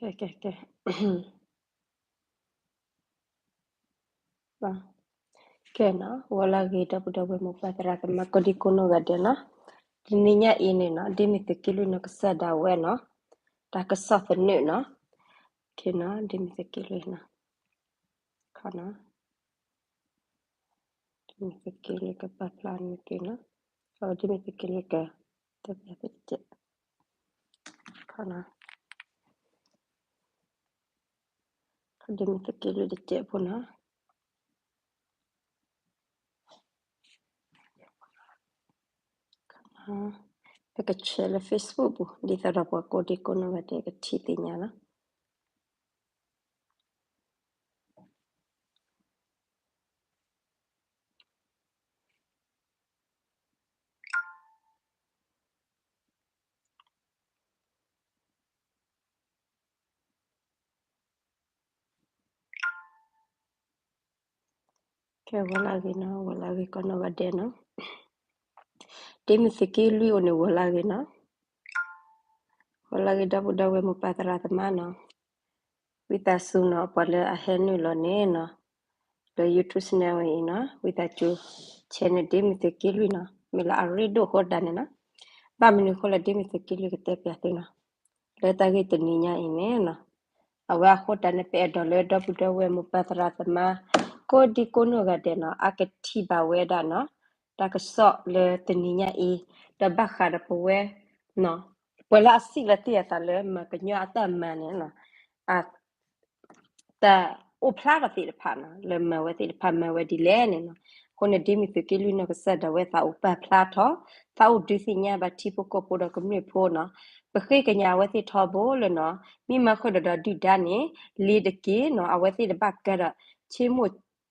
ကဲ ကဲ ကဲ ကဲနီၤ ဝီၤလၢအဂ့ၤ ဒီပုၢ်ဒီဝဲၢ်မိၢ်ပၢ်သရၣ်သမါ ကိးဒံကိးနီၢ်ဂၤဒဲးနီၤ, တနံၤညါအံၤန့ၣ်နီၤ ဒ်မ့ၢ်သုးက့လွံၢ်နီၤ ကစၢ်ဒၣ်ဝဲနီၤ တၢ်ကစီၣ်သနၢၣ်နီၤ, ကဲနီၤ ဒ်မ့ၢ်သုးက့လွံၢ်နီၤ, ခနီၤ ဒ်မ့ၢ်သုးက့လွံၢ်ကပာ်ဖျါန့ၣ်က့နီၤ, ဒ်မ့ၢ်သုးက့လွံၢ်က တၢ်ပျးသုတကဲး, ခနီၤ ဒ်မ့ၢ်သုးက့လွံၢ်တကဲးဖိနီၤ, ပကဆဲးလၢ Facebook ပူၤ ဒ်သိးဒီးပှၤကိးဒံကိးနီၢ်ဂၤဒဲးကထံၣ်သ့ၣ်ညါနီၤ. ကဲဝီၤလၢအဂ့ၤနီၤ ဝီၤလၢအဂ့ၤကိးနီၢ်ဂၤဒဲးနီၤ, ဒ်မ့ၢ်သုးက့လွံၢ်အိၣ်န့ၣ် ဝီၤလၢအဂ့ၤနီၤ, ဝီၤလၢအဂ့ၤ ဒီပုၢ်ဒီဝဲၢ်မိၢ်ပၢ်သရၣ်သမါနီၤ, ဝံသးစူၤနီၤ ပှၤလၢအဟဲနုာ်လီၤန့ၣ်နီၤ လၢ YouTube channel အံၤနီၤ ဝံသးစူၤ share န့ၣ် ဒ်မ့ၢ်သုးက့လွံၢ်နီၤ မ့ၢ်လၢအရ့ဒိၣ်အဃိတၢ်န့ၣ်နီၤ, ဘၣ်မနုၤအဃိလၢ ဒ်မ့ၢ်သုးက့လွံၢ်ကတဲပျးသုနီၤ, လၢတၢ်ဂ့ၢ်တနံၤညါအံၤန့ၣ်နီၤ, အဝဲအဃိတၢ်န့ၣ် ပအဲၣ်ဒိးလၢဒီပုၢ်ဒီဝဲၢ်မိၢ်ပၢ်သရၣ်သမါ ကိးဒံကိးနီၢ်ဂၤဒဲးနီၤ အကထံၣ်ဘၣ်ဝဲဒၣ်နီၤ တၢ်ကစီၣ်လၢတနံၤညါအံၤ ဒီးဘၣ်ဃးဒီးပဝဲ ပှၤလၢအစံးလီၤတ့ၢ်အသးလၢမၤကညီအတၢ်မၤန့ၣ်နီၤ, တၢ်အိၣ်ဖျါထီၣ်သ့ၣ်တဖၣ်နီၤ လၢမၤဝဲသ့ၣ်တဖၣ်မၤဝဲဒ်လဲၣ်န့ၣ်နီၤ, အဃိန့ၣ် ဒ်မ့ၢ်သုးက့လွံၢ်နီၢ်ကစၢ်ဒၣ်ဝဲသးအိၣ်ပာ်ဖျါထီၣ် သးအိၣ်ဒုးသ့ၣ်ညါဘၣ်ထံဖိကီၢ်ဖိဒီးကမျၢၢ်ဖိနီၤ, ပဃ့ကညးအဝဲသ့ၣ်ထီဘိလၢနီၤ, မ့ၢ်မၤဃုာ်ဒီးဒုၣ်ဒါန့ၣ် လ့ၤတက့ၢ်နီၤ, အဝဲသ့ၣ်တဘၣ်ကဲဒီး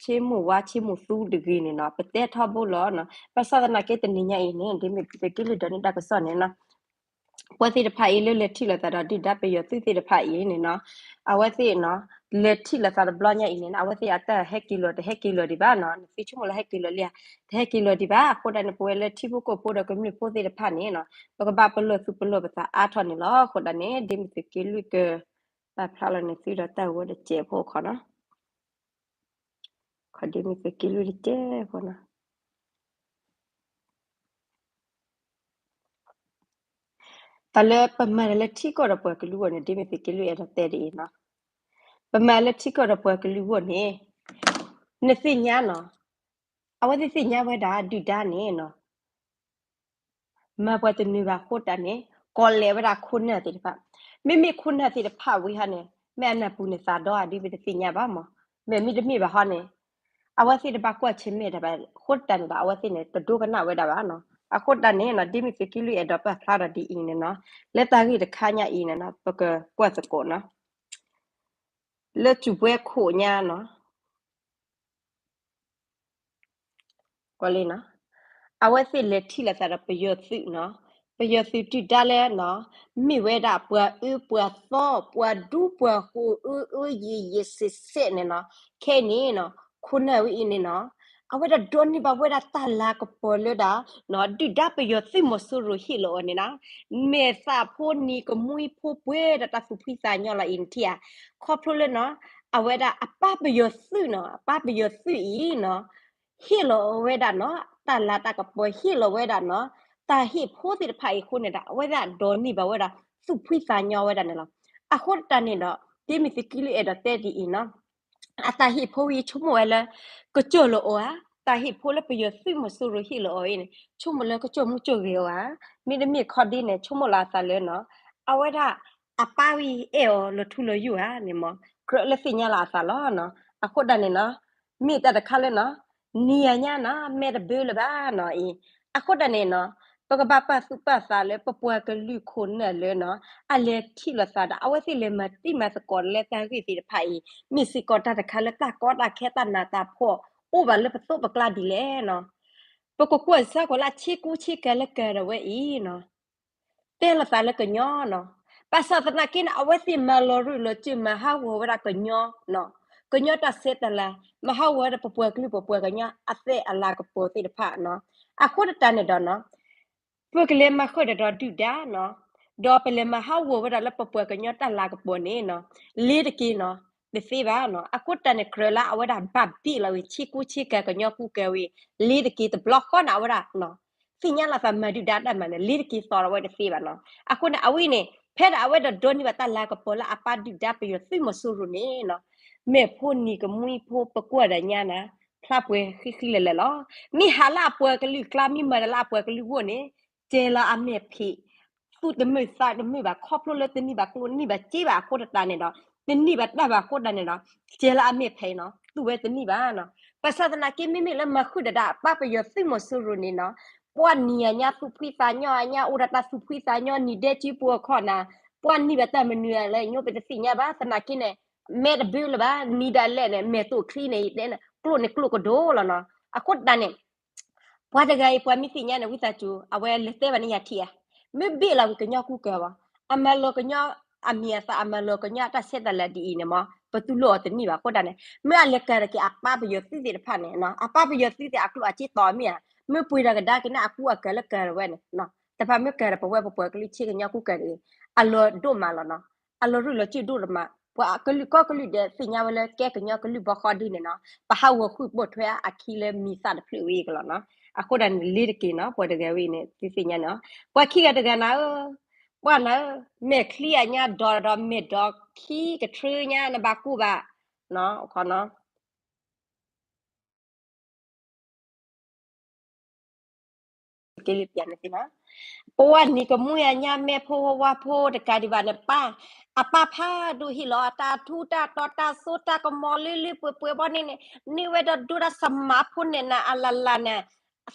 ဆ့မိၣ်ဝါဆ့မိၣ်သူတဂ့ၤန့ၣ်နီၤ, ပတဲထီဘိလီၤနီၤ, ဘၣ်ဆၣ်သနာ်က့တနံၤညါအံၤန့ၣ် ဒ်မ့ၢ်သုးက့လွံၢ်ဒိးန့ၢ်တၢ်ကစီၣ်န့ၣ်နီၤ ပှၤသ့ၣ်တဖၣ်အံၤလၢလဲၤထံၣ်လိာ်သးဒီးဒုၣ်ဒါပယီၤသုးသ့ၣ်တဖၣ်အံၤန့ၣ်နီၤ, အဝဲသ့ၣ်နီၤ လဲၤထံၣ်လိာ်သးတဘျီညါအံၤန့ၣ် အဝဲသ့ၣ်အတၢ်ဟဲက့ၤလီၤတဟဲက့ၤလီၤဒံးဘၣ်နီၤ, နသ့ဆိကမိၣ်လၢဟဲက့ၤလီၤလံဧါ, တဟဲက့ၤလီၤဒံးဘၣ်, အဃိဒၣ်န့ၣ် ပဝဲလၢထံဖိကီၢ်ဖိဒီးကမျၢၢ်ဖိသ့ၣ်တဖၣ်န့ၣ်နီၤ ပကဘၣ်ပလီၢ်သူၣ်ပလီၢ်ပသးအါထီၣ်န့ၣ်လီၤ, အဃိဒၣ်န့ၣ် ဒ်မ့ၢ်သုးက့လွံၢ်က ပာ်ဖျါလီၤန့ၢ်သုဒီးတၢ်ဂီၤတစဲးဖိခီနီၤ ခီဒ်မ့ၢ်သုးက့လွံၢ်တစဲးဖိနီၤ, တၢ်လၢပမၤတၢ်လၢထံကီၢ်ဒီးပှၤကလုာ်အဂီၢ်န့ၣ် ဒ်မ့ၢ်သုးက့လွံၢ်အဲၣ်ဒိးတဲဒ်အံၤနီၤ, ပမၤလၢထံကီၢ်ဒီးပှၤကလုာ်အဂီၢ်န့ၣ် နသ့ၣ်ညါနီၤ, အဝဲသ့ၣ်သ့ၣ်ညါဝဲဒၣ်ဒုၣ်ဒါန့ၣ်နီၤ မၤပှၤတနုာ်ဘၣ်အဃိတၢ်န့ၣ် ကိးလဲၤဝဲဒၣ်ခိၣ်နၢ်သ့ၣ်တဖၣ်, မ့မ့ၢ်ခိၣ်နၢ်သ့ၣ်တဖၣ်ဝံၤဟီန့ၣ် မ့ၢ်အနၢ်ပူၤန့ၣ်သးဒီးဧါ ဒ်ပတသ့ၣ်ညါဘၣ်မး, မ့ၢ်မ့တမ့ၢ်ဘၣ်ဟီန့ၣ် အဝဲသ့ၣ်တဘၣ်ကွၢ်ဆၢၣ်မဲာ်တၢ်ဘၣ် အဃိတၢ်န့ၣ်ဒီး အဝဲသ့ၣ်န့ၣ် တဒိကနၣ်ဝဲဒၣ်ဘၣ်နီၤ, အဃိတၢ်န့ၣ်နီၤ ဒ်မ့ၢ်သုးက့လွံၢ်အဲၣ်ဒိးပာ်ဖျါဒီးဒ်အံၤန့ၣ်နီၤ, လၢတၢ်ဂ့ၢ်တခါညါအံၤန့ၣ်နီၤ ပကကွၢ်သကိးနီၤ လၢစူၢ်ပှဲၤခိၣ်ညါနီၤ ကွၢ်လံနီၤ, အဝဲသ့ၣ်လဲၤထံၣ်လိာ်သးဒီးပယီၤသုးနီၤ, ပယီၤသုးဒုၣ်ဒါလၢနီၤ, မ့ၢ်ဝဲဒၣ်ပှၤအၢပှၤသီ ပှၤဒူပှၤဃိၤ အၢအၢယံၤယံၤစဲးစဲးန့ၣ်နီၤ, ခဲအံၤန့ၣ်နီၤ ခိၣ်နၢ်ဝဲအံၤန့ၣ်နီၤ, အဝဲဒၣ်ဒိးန့ၢ်ဘၣ်ဝဲဒၣ်တၢ်လၤကပီၤလၢဒၣ် ဒုၣ်ဒါပယီၤသုးမီၤစိရိၤဟ့ၣ်လီၤအီၤန့ၣ်နီၤ, မဲာ်သၣ်ဖိနံၤကမှံဖိပှဲၤဒီးတၢ်သူၣ်ဖှံသးညီလီၤအံၤနထံၣ်ဧါ, ခီဖျိလၢနီၤ အဝဲဒၣ်အပၢ်ပယီၤသုးနီၤ အပၢ်ပယီၤသုးအံၤနီၤ ဟ့ၣ်လီၤဝဲဒၣ်နီၤ တၢ်လၤတၢ်ကပီၤဟ့ၣ်လီၤဝဲဒၣ်နီၤ တၢ်ဟ့ၣ်ဖိသ့ၣ်တဖၣ်အံၤအဃိန့ၣ်ဒီး အဝဲဒၣ်ဒိးန့ၢ်ဘၣ်ဝဲဒၣ် သူၣ်ဖှံသးညီဝဲဒၣ်န့ၣ်လီၤ. အဃိတၢ်န့ၣ်ဒီး ဒ်မ့ၢ်သုးက့လွံၢ်အဲၣ်ဒိးတဲဒ်အံၤနီၤ အတၢ်ဟ့ၣ်ဖိဝံၤဆိကမိၣ်ဝဲလၢ ကစီၣ်လီၤအီၤဧါ, တၢ်ဟ့ၣ်ဖိလၢပယီၤသုးမီၤစိရိၤဟ့ၣ်လီၤအီၤအံၤန့ၣ် ဆိကမိၣ်လၢကစီၣ်မူကစီၣ်ဂ့ၤအီၤဧါ, မ့တမ့ၢ်ခီဒ်န့ၣ် ဆိကမိၣ်လီၤအသးလၢနီၤ အဝဲဒၣ်အပၢ်ဝံၤအဲၣ်အီၤလီၤထူလီၤယိာ်ဧါန့ၣ်မး ကြၢးလၢသ့ၣ်ညါလီၤအသးလီၤနီၤ. အဃိဒၣ်န့ၣ်နီၤ မ့ၢ်တၢ်တခါလၢနီၤ နံၤအညါနီၤ မဲာ်တဘၢလၢၤဘၣ်နီၤအံၤ အဃိဒၣ်န့ၣ်နီၤ ပကဘၣ်ပာ်သူၣ်ပာ်သးလၢပပှၤကလုာ်ခိၣ်နၢ်လၢနီၤ အလဲၤထံၣ်လိာ်သးဒီး အဝဲသ့ၣ်လဲၤမၤတံၢ်မၤသကိးလၢတၢ်ဂ့ၢ်သ့ၣ်တဖၣ်အံၤ မ့ၢ်စ့ၢ်ကီးတၢ်တခါလၢတၢ်ကီတၢ်ခဲတၢ်နးတၢ်ဖှီၣ် အိၣ်ဘၣ်လၢပသိးပကျါဒ်လဲၣ်နီၤ. ပကကွၢ်စၢ်ကွၢ်လၢဆ့ကူဆ့ကၤလၢကၤဒၣ်ဝဲအံၤနီၤ တဲလိာ်သးလၢကညီနီၤ. ဘၣ်ဆၣ်သနာ်က့န့ၣ် အဝဲသ့ၣ်မၤလီၤရူၢ်လီၤစၢၤ မၤဟးဂီၤဝဲဒၣ်ကညီနီၤ, ကညီတၢ်ဆဲးတၢ်လၤ မၤဟးဂီၤဝဲဒၣ်ပပှၤကလုာ်ပပှၤကညီအသဲအလၤကပီၤသ့ၣ်တဖၣ်နီၤ. အဃိတၢ်န့ၣ်ဒီးနီၤ ပကလဲၤမၤဃုာ်ဒီးဒုၣ်ဒါနီၤ, ဒီးပလဲၤမၤဟးဂီၤဝဲဒၣ်လၢပပှၤကညီတၢ်လၤကပီၤန့ၣ်နီၤ, လ့ၤတက့ၢ်နီၤ, တသ့ဘၣ်နီၤ. အဃိတၢ်န့ၣ် ကြၢးလၢအဝဲဒၣ်ဘၣ်ဘ့ၣ်လီၤဝံၤ ဆ့ကူဆ့ကၤကညီကူကၤဝံၤ လ့ၤတက့ၢ်တဘျီဃီန့ၣ် အဝဲဒၣ် သ့ၣ်ညါလီၤသးမၤဒုၣ်ဒါတၢ်မၤန့ၣ် လ့ၤတက့ၢ်သီဒီးဝဲတသ့ဘၣ်နီၤ. အဃိန့ၣ် အဝဲန့ၣ် ဖဲဒၣ်အဝဲဒၣ်ဒိးန့ၢ်ဘၣ်တၢ်လၤကပီၤလၢအပၢ်ဒုၣ်ဒါပယီၤသုးမီၤစိရိၤန့ၣ်နီၤ, မဲာ်ဖိနံၤကမှံဖိပကွၢ်ဒၣ်ညါနၤ, ဖျါပှဲၤဃံဃံလၢာ်လၢာ်လီၤ. မ့ၢ်ဟးလၢအပှၤကလုာ်ကျါ မ့ၢ်မၤတၢ်လၢအပှၤကလုာ်ဂီၢ်န့ၣ် ကဲလီၤအမဲာ်ဖံး, သူၣ်တမုာ်သးတမုာ်ဘၣ် ခီဖျိလၢတန့ၢ်ဘၣ်ကျိၣ်န့ၢ်ဘၣ်စ့ဘၣ်အဃိတၢ်န့ၣ်ဒီး တန့ၢ်ဘၣ်တၢ်ဘၣ်အဃိတၢ်န့ၣ်ဒီး ကဲလီၤအမဲာ်ဖံးနီၤ, သူၣ်ဝဲတန့ၢ်ဘၣ်နီၤ. ဘၣ်ဆၣ်သနာ်က့ မ့မ့ၢ်လၢမၤဃုာ်ဒၣ်ဒၣ်အပၢ်ပယီၤသုးမီၤစိရိၤန့ၣ်နီၤ, ပှၤနံၤအညါသူၣ်ဖှံသးညီအညါ အိၣ်ဒီးတၢ်သူၣ်ဖှံသးညီ နံၤဒဲကၠံပူၤအခီၣ်နၤ, ပှၤန့ၢ်ဘၣ်တၢ်မနုၤလဲၣ် ညိပတသ့ၣ်ညါဘၣ်. သနာ်က့န့ၣ် မဲာ်တဘၢလၢၤဘၣ် နံၤဒၣ်လဲာ်န့ၣ် မဲာ်တိာ်ချံန့ၣ် ယတဲန့ၣ် ကျိၣ်န့ၣ်ကျိၣ်ကဒိၣ်လီၤနီၤ. အဃိတၢ်န့ၣ် ပှၤတဂၤအံၤ ပှၤမ့ၢ်သ့ၣ်ညါန့ၣ် ဝံသးစူၤ အဝဲလဲၤတဲဘၣ်န့ၣ်ယၤထံၣ်ဧါ, မ့ၢ်ဘ့ၣ်လီၤဝံၤကညီကူကၤဘၣ်, အမၤလီၤကညီအမံၤအသၣ် အမၤလီၤကညီအတၢ်ဆဲးတၢ်လၤဒ်အံၤန့ၣ်မ့ၢ် ပတူၢ်လိာ်အီၤတန့ၢ်ဘၣ်အဃိတၢ်န့ၣ် မ့ၢ်အလဲၤကၤတက့ၢ်အပၢ်ပယီၤသုးသ့ၣ်တဖၣ်န့ၣ်နီၤ, အပၢ်ပယီၤသုးသ့ၣ်အကျိၣ်အစ့တီၤမ့ၢ်ဧါ, မ့ၢ်ပှ့ၤဒီးကဒါက့ၤန့ၣ် အကူအကၤလၢကၤဝဲန့ၣ်နီၤ, တဖၣ်မ့ၢ်ကၤဒီးပဝဲပပှၤကလုာ်ဆ့ကညီကူကၤန့ၣ် အလီၤဒိၣ်မးလီၤနီၤ, အလီၤရူၢ်လီၤစုၣ်ဒိၣ်တမး, ပှၤကလုာ်ကီၢ်ကလုာ်ဒီးသ့ၣ်ညါဝဲလၢကဲကညီကလုာ်ဘီဃီဒ်န့ၣ်နီၤ, ပဟးဂီၤဃုာ်ပိာ်ထွဲအခံလၢမံၤသၣ်တဖျၢၣ်ဝဲအံၤကလီၤနီၤ. အဃိဒၣ်န့ၣ် လ့ၤတက့ၢ်နီၤ ပှၤတဂၤဝဲအံၤန့ၣ် သုသ့ၣ်ညါန့ၣ်, ပှၤခံဂၤတဂၤနၤဧၢ, ပှၤနၤဧၢ, မဲာ်ချံအညါဒီးဒီးမဲာ်ဒီးခံကထြၢညါ နဘၣ်ကူၣ်ဘၣ်, ခီနီၤ က့လပျးန့ၣ်သ့ၣ်နီၤ, ပဝဲနံၤကမှံအညါ မဲာ်ဖိဝါဖိတကးဒံးဘၣ်န့ၣ် ပၢ်, အပၢ်ဖးဒိၣ်ဟ့ၣ်လီၤ တၢ်ထူတၢ်တီၤတၢ်စိတၢ်ကမီၤလၢလၢပှဲၤပှဲၤဘီန့ၣ်န့ၣ်, န့ၢ်ဝဲဒီးဒိၣ်တၢ်စမးဖိန့ၣ်နၤ အလၢ်လၢ်န့ၣ်,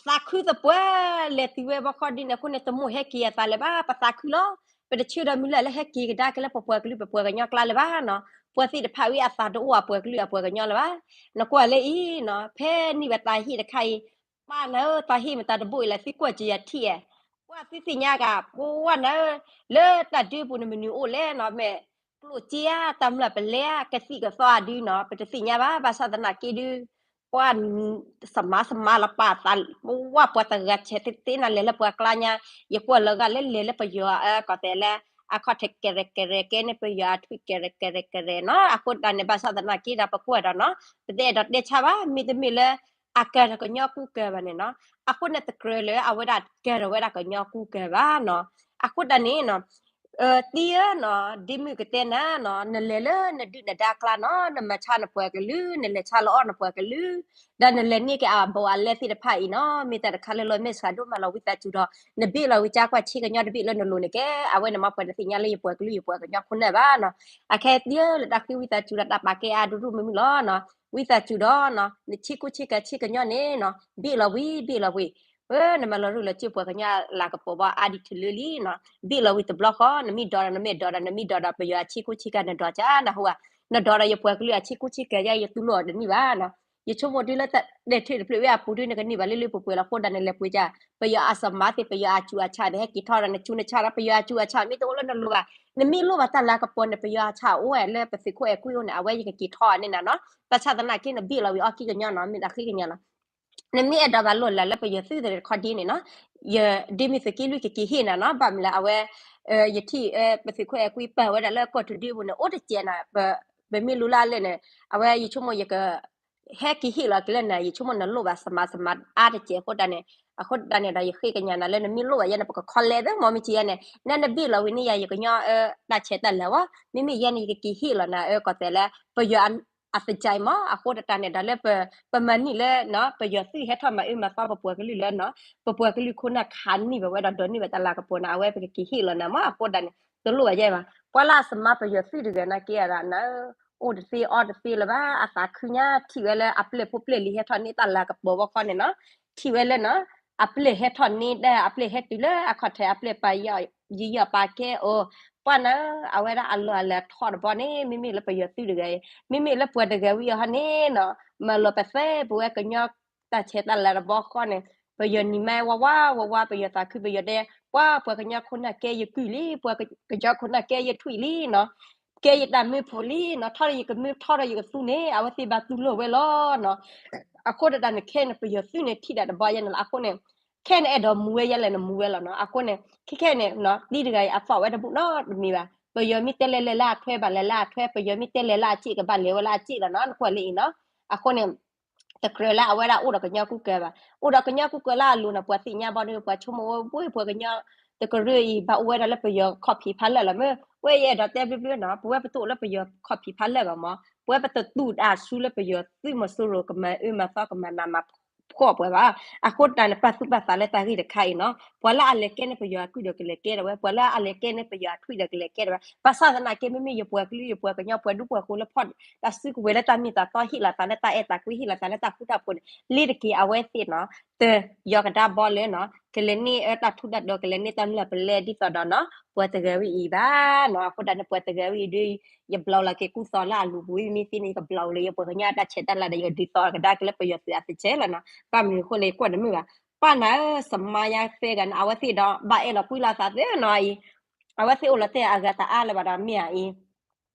သးခုသပှၢ်လဲၤတုၤဝဲဘီဃီဒ်န့ၣ်အဃိန့ၣ် တမိၣ်ဟဲက့ၤအသးလၢၤဘၣ် ပသးခုလီၤ. ပတဆၢဒီးမုၢ်လၢ်လၢဟဲက့ၤကဒါက့ၤလၢပပှၤကလုာ်ပပှၤကညီကျါလၢၤဘၣ်နီၤ, ပှၤသ့ၣ်တဖၣ်ဝဲအသးတအိၣ်အပှၤကလုာ်အပှၤကညီလၢၤဘၣ်. နကွၢ်လၢအံၤနီၤ, ဖဲန့ၢ်ဘၣ်တၢ်ဟ့ၣ်တခါအံၤ, ပၢ်နၤဧၢ တၢ်ဟ့ၣ်မတၤတဘိအံၤလဲၣ် သုကွၢ်ကယၤထံၣ်ဧါ, ပှၤသုသ့ၣ်ညါက ပဝဲနၤဧၢ, လၢတၢ်ဒုးပူၤန့ၣ်မနုၤအိၣ်လဲၣ်နီၤ, မ့ၢ်ကျိၣ်စ့ဧါ တၢ်မျၢ်ပလဲဧါ ကသံၣ်ကသီအဒုနီၤ ပတသ့ၣ်ညါဘၣ်. ဘၣ်ဆၣ်သနာ်က့ဒု ပှၤ စမးစမးလီၤပာ်သး, ပဝဲပှၤတဂၤဆဲးသ့သ့နၤ လဲၤလၢပှၤကျါညါ, ယကွၢ်လီၤဂာ်လၢလဲၤလၢပယီၤ ကီၢ်သဲးလၢ အခီၣ်ထံးကရဲၣ်ကရဲၣ်ကဲန့ၣ် ပယီၤအထွံၣ်ကရဲၣ်ကရဲၣ်ကရဲၣ်နီၤ. အဃိတၢ်န့ၣ် ဘၣ်ဆၣ်သနာ်က့ဒီး ပကွၢ်ဒီးနီၤ, ပတအဲၣ်ဒိးတဲဆါဘၣ်, မ့တမ့ၢ်လၢ အကၤဒီးကညီကူကၤဘၣ်န့ၣ်နီၤ, အဃိန့ၣ်တကြၢးလၢအဝဲဒၣ်ကၤဒီးဝဲဒၣ်ကညီကူကၤဘၣ်နီၤ. အဃိတၢ်န့ၣ်နီၤ သံဧၢနီၤ, ဒ်မုၢ်ကတဲနၤနီၤ, နလဲၤလၢနဒုၣ်နဒါကျါနီၤ, နမၤဆါနပှၤကလုာ်, နလဲၤဆါလီၤအီၣ်နပှၤကလုာ်, ဒီးနလဲၤန့ၢ်က့ၤအဘိးအလဲသ့ၣ်တဖၣ်အံၤနီၤ, မ့ၢ်တၢ်တခါလၢလီၤမဲာ်ဆှးဒိၣ်မးလီၤ. ဝံသးစူၤဒီး နဘ့ၣ်လီၤဝံၤ ကၢ်ကွၢ်ဆ့ကညီတဘ့ၣ်လၢနလိၤန့ၣ်ကဲ, အဝဲန့ၣ်မ့ၢ်ပှၤတသ့ၣ်ညါလၢယပှၤကလုာ်ယပှၤကညီခိၣ်နၢ်ဘၣ်နီၤ. အခဲသံဧၢ လၢတၢ်ဃ့ဝံသးစူၤဒီးတၢ်ပာ်ကဲအါဒိၣ်ဒိၣ်မုၢ်မုၢ်လီၤနီၤ. ဝံသးစူၤဒီးနီၤ, နဆ့ကူဆ့ကၤဆ့ကညီန့ၣ်နီၤ, ဘ့ၣ်လီၤဝံၤ ဘ့ၣ်လီၤဝံၤ ပနမၤလီၤရူၢ်လီၤစ့ၢ်ပှၤကညီလၤကပီၤဘီအါဒံးထူလၢလံနီၤ, ဘ့ၣ်လီၤဝံၤတဘျီဃီ, နမ့ၢ်ဒိးဒီး နမ့ၢ်ဒိးဒီး နမ့ၢ်ဒိးဒီး ပယီၤအဆ့ကူဆ့ကၤနဒိးကၢ်နဟူဧါ, နဒိးဒီးယပှၤကလုာ်အဆ့ကူဆ့ကၤယါ ယတူၢ်လိာ်အီၤတန့ၢ်ဘၣ်နီၤ. ယဆိကမိၣ်ဒ်လၢတၢ်တဲထုးတဖျၢၣ်ဝဲအပူၤဒ်န့ၣ် ကန့ၢ်ဘၣ်လၢလၢပှဲၤပှဲၤလီၤ. အဃိဒၣ်န့ၣ် လဲၤပှ့ၤကၢ် ပယီၤအစမးသ့ၣ် ပယီၤအဆူးအဆါန့ၣ် ဟဲက့ၤထီၣ်ဒီး နဆူးနဆါဒီး ပယီၤအဆူးအဆါ မ့ၢ်တအိၣ်လၢနလိၤဘၣ်, နမ့ၢ်လိၣ်ဘၣ်တၢ်လၤကပီၤန့ၣ် ပယီၤအဆါအိၣ်ဝဲလၢပသုးခိၣ်အဲၤကွံအိၣ်န့ၣ် အဝဲယကက့ၤထီၣ်န့ၢ်နၤနီၤ. ဘၣ်ဆၣ်သနာ်က့ နဘ့ၣ်လီၤဝံၤအီၣ်ကံၢ်ကညီနီၤ, မ့ၢ်တၢ်ဃ့ကညးလီၤ. နမ့ၢ်အဲၣ်ဒိးဘၣ်လိၣ်လၢ်လၢပယီၤသုးသ့ၣ်တခီဒ်န့ၣ်နီၤ, ယဒ်မ့ၢ်သုးက့လွံၢ်ကက့ၤဟ့ၣ်နၤနီၤ, ဘၣ်မနုၤလဲၣ် အဝဲ ယထံၣ် ပသုးခိၣ်အဲၤကွံပာ်ဝဲဒၣ်လၢကီၢ်ထူဒ့ပူၤန့ၣ် အိၣ်တစဲးနၤ, ပမ့ၢ်လူလၢ်လၢန့ၣ် အဝဲယဆိကမိၣ်ယက ဟဲက့ၤဟ့ၣ်လီၤက့ၤလၢနၤ, ယဆိကမိၣ်နလိၣ်ဘၣ်စမးစမးအါတစဲးအဃိတၢ်န့ၣ်, အဃိတၢ်န့ၣ်ဒီး ယဃ့ကညးနၤလၢနမ့ၢ်လိၣ်ဘၣ်ယဲန့ၣ် ပကခီလဲသ့မ့ၢ်မ့ၢ်ကယဲန့ၣ် နနဘ့ၣ်လီၤဝံၤန့ၣ်ယၤ ယကညီတၢ်ဆဲးတၢ်လၤဝဲ, မ့မ့ၢ်ယဲန့ၣ် ယကက့ၤဟ့ၣ်လီၤနၤ အၢ ကီၢ်သဲးလၢ ပယီၤ အသကၠဲမး, အဃိတၢ်န့ၣ်ဒီးလၢပ ပမၤန့ၢ်လၢ ပယီၤသုးဟဲထီၣ်မၤအၢမၤသီပပှၤကလုာ်လၢ ပပှၤကလုာ်ခိၣ်နၢ်ခးန့ၢ်ဘၣ်ဝဲဒီးဒိးန့ၢ်ဘၣ်တၢ်လၤကပီၤန့ၣ် အဝဲပကက့ၤဟ့ၣ်လီၤနၤမး, အဃိတၢ်န့ၣ် တလိၣ်ဘၣ်ယဲဘၣ်. ပှၤလၢအစမးပယီၤသုးတဂၤနာ်က့ဒီးနၤ အိၣ်တသ့အီၣ်တသ့လၢၤဘၣ်, အသးခုညါ ထံၣ်ဝဲလၢအပျဲၢ်ဖိပျဲၢ်လံၤဟဲထီၣ်န့ၢ်တၢ်လၤကပီၤဘီဃီန့ၣ်နီၤ, ထံၣ်ဝဲလၢနီၤ အပျဲၢ်ဟဲထီၣ်န့ၢ်ဒီး အပျဲၢ်ဟဲတုၤလၢအခီၣ်ထံး အပျဲၢ်ပာ်ယီၢ်ပာ်ကဲအီၤ, ပှၤနၤ အဝဲဒၣ်အလီၢ်အလၤထီတဘီန့ၣ် မ့မ့ၢ်လၢပယီၤသုးတဂၤအံၤ, မ့မ့ၢ်လၢပှၤတဂၤဝံၤအီၤဟီန့ၣ်နီၤ မၤလီၤပသဲပဝဲကညီတၢ်ဆဲးတၢ်လၤတဘီဃီန့ၣ် ပယီၤနံၤမါဝါဝါဝါဝါ ပယီၤသးခု ပယီၤတဲ ပှၤပှၤကညီခိၣ်နၢ်ကဲယကုၢ်လံ, ပှၤကညီခိၣ်နၢ်ကဲယထွံၣ်လံနီၤ, ကဲယတၢ်မၢဖိလံနီၤ, ထီၣ်ဒီးယကမၢ ထီၣ်ဒီးယကသူန့ၣ် အဝဲသ့ၣ်ဘၣ်တူၢ်လိာ်ဝဲလီၤနီၤ. အဃိတၢ်န့ၣ် ခဲန့ၣ် ပယီၤသုးန့ၣ် ထံၣ်ဒၣ်တဘီယဲန့ၣ်လီၤ. အဃိန့ၣ် ခဲန့ၣ်အဲၣ်ဒိးမူဝဲယဲလဲၣ်နမူဝဲလီၤနီၤ. အဃိန့ၣ် ခဲခဲန့ၣ်နီၤ သံတဂၤအံၤအသီၣ်ဝဲတဘူၣ်နီတမံၤဘၣ်. ပယီၤမ့ၢ်တဲလဲၤလဲၤလၢအထွဲဘၣ်လဲၤလၢအထွဲ, ပယီၤမ့ၢ်တဲလဲၤလၢအစ့ၣ်ကဘၣ်လဲၤဝဲလၢအစ့ၣ်လီၤနီၤ. နကွၢ်လၢအံၤနီၤ. အဃိန့ၣ် တကြၢးလၢအဝဲဒၣ်အိၣ်ဒီးကညီကူကၤဘၣ်. အိၣ်ဒီးကညီကူကၤလၢအလိၤန့ၣ် ပှၤသ့ၣ်ညါဘီဒီး ပှၤဆိကမိၣ်ဝဲဝ့ၢ်ပှၤကညီ တကရၢအံၤ ဘၣ်အိၣ်ဝဲဒၣ်လၢပယီၤခီၣ်ဖံးဖးလၢာ်လီၤ. မ့ၢ်ဝဲယအဲၣ်ဒိးတဲဘျုးဘျုးနီၤ, ပဝဲပတအိၣ်လၢပယီၤခီၣ်ဖံးဖးလၢာ်ဘၣ်မး, ပဝဲပတတူၢ်တၢ်ဆူလၢပယီၤသုးမီၤစိရိၤကမၤအၢမၤသီကမၤနးမၤဖှီၣ်ပှၤဘၣ်. အဃိတၢ်န့ၣ် ပာ်သူၣ်ပာ်သးလၢတၢ်ဂ့ၢ်တခါအံၤနီၤ. ပှၤလၢအလဲၤကဲန့ၣ်ပယီၤအကုၢ်ဒီးကလဲၤကဲဒၣ်ဝဲ, ပှၤလၢအလဲၤကဲန့ၣ်ပယီၤအထွံၣ်ဒီးကလဲၤကဲဒၣ်ဝဲ. ဘၣ်ဆၣ်သနာ်က့ မ့မ့ၢ်ယပှၤကလုာ်ယပှၤကညီပှၤဒူပှၤဃိၤလၢဖီၣ် တၢ်စုကဝဲၤလၢတၢ်မ့ၢ်တၢ်တီ ဟ့ၣ်လီၤသးလၢတၢ်အဲၣ်တၢ်ကွံ ဟ့ၣ်လီၤသးလၢတၢ်ဃူတၢ်ဖိးန့ၣ် လ့ၤတက့ၤအဝဲသ့ၣ်နီၤ တယီကဒါဘီလၢနီၤ ကလဲၤန့ၢ်အၢတၢ်ထူးတၢ်တီၤ ကလဲၤန့ၢ်တၢ်မျၢ်ပလဲ ဒ်သိးဒီးနီၤ ပှၤတဂၤဝဲအံၤဘၣ်နီၤ. အဃိတၢ်န့ၣ် ပှၤတဂၤဝဲအံၤဒီး ယဘျီလီၤက့ၤကူသိးလၢအလူၤပူၤ မ့ၢ်သ့န့ၣ် ယကဘျီလၢယပှၤကညီအတၢ်ဆဲးတၢ်လၤဒီး ယဒုးသီကဒါက့ၤလၢပယီၤသုးအသးဆဲးလီၤနီၤ. ဘၣ်မနုၤအဃိလဲၣ် ယကွၢ်တမုာ်ဘၣ်. ပၢ်နၤဧၢ စမါယါသၢဂၤန့ၣ် အဝဲသ့ၣ်ဒီး ဘၣ်အဲၣ်လီၤကွံလီၤသးသ့နီၤအံၤ အဝဲသ့ၣ်အိၣ်လီၤတဲာ်အဂၤတအါလၢၤဘၣ်ဒီးမ့ၢ်ဧါအံၤ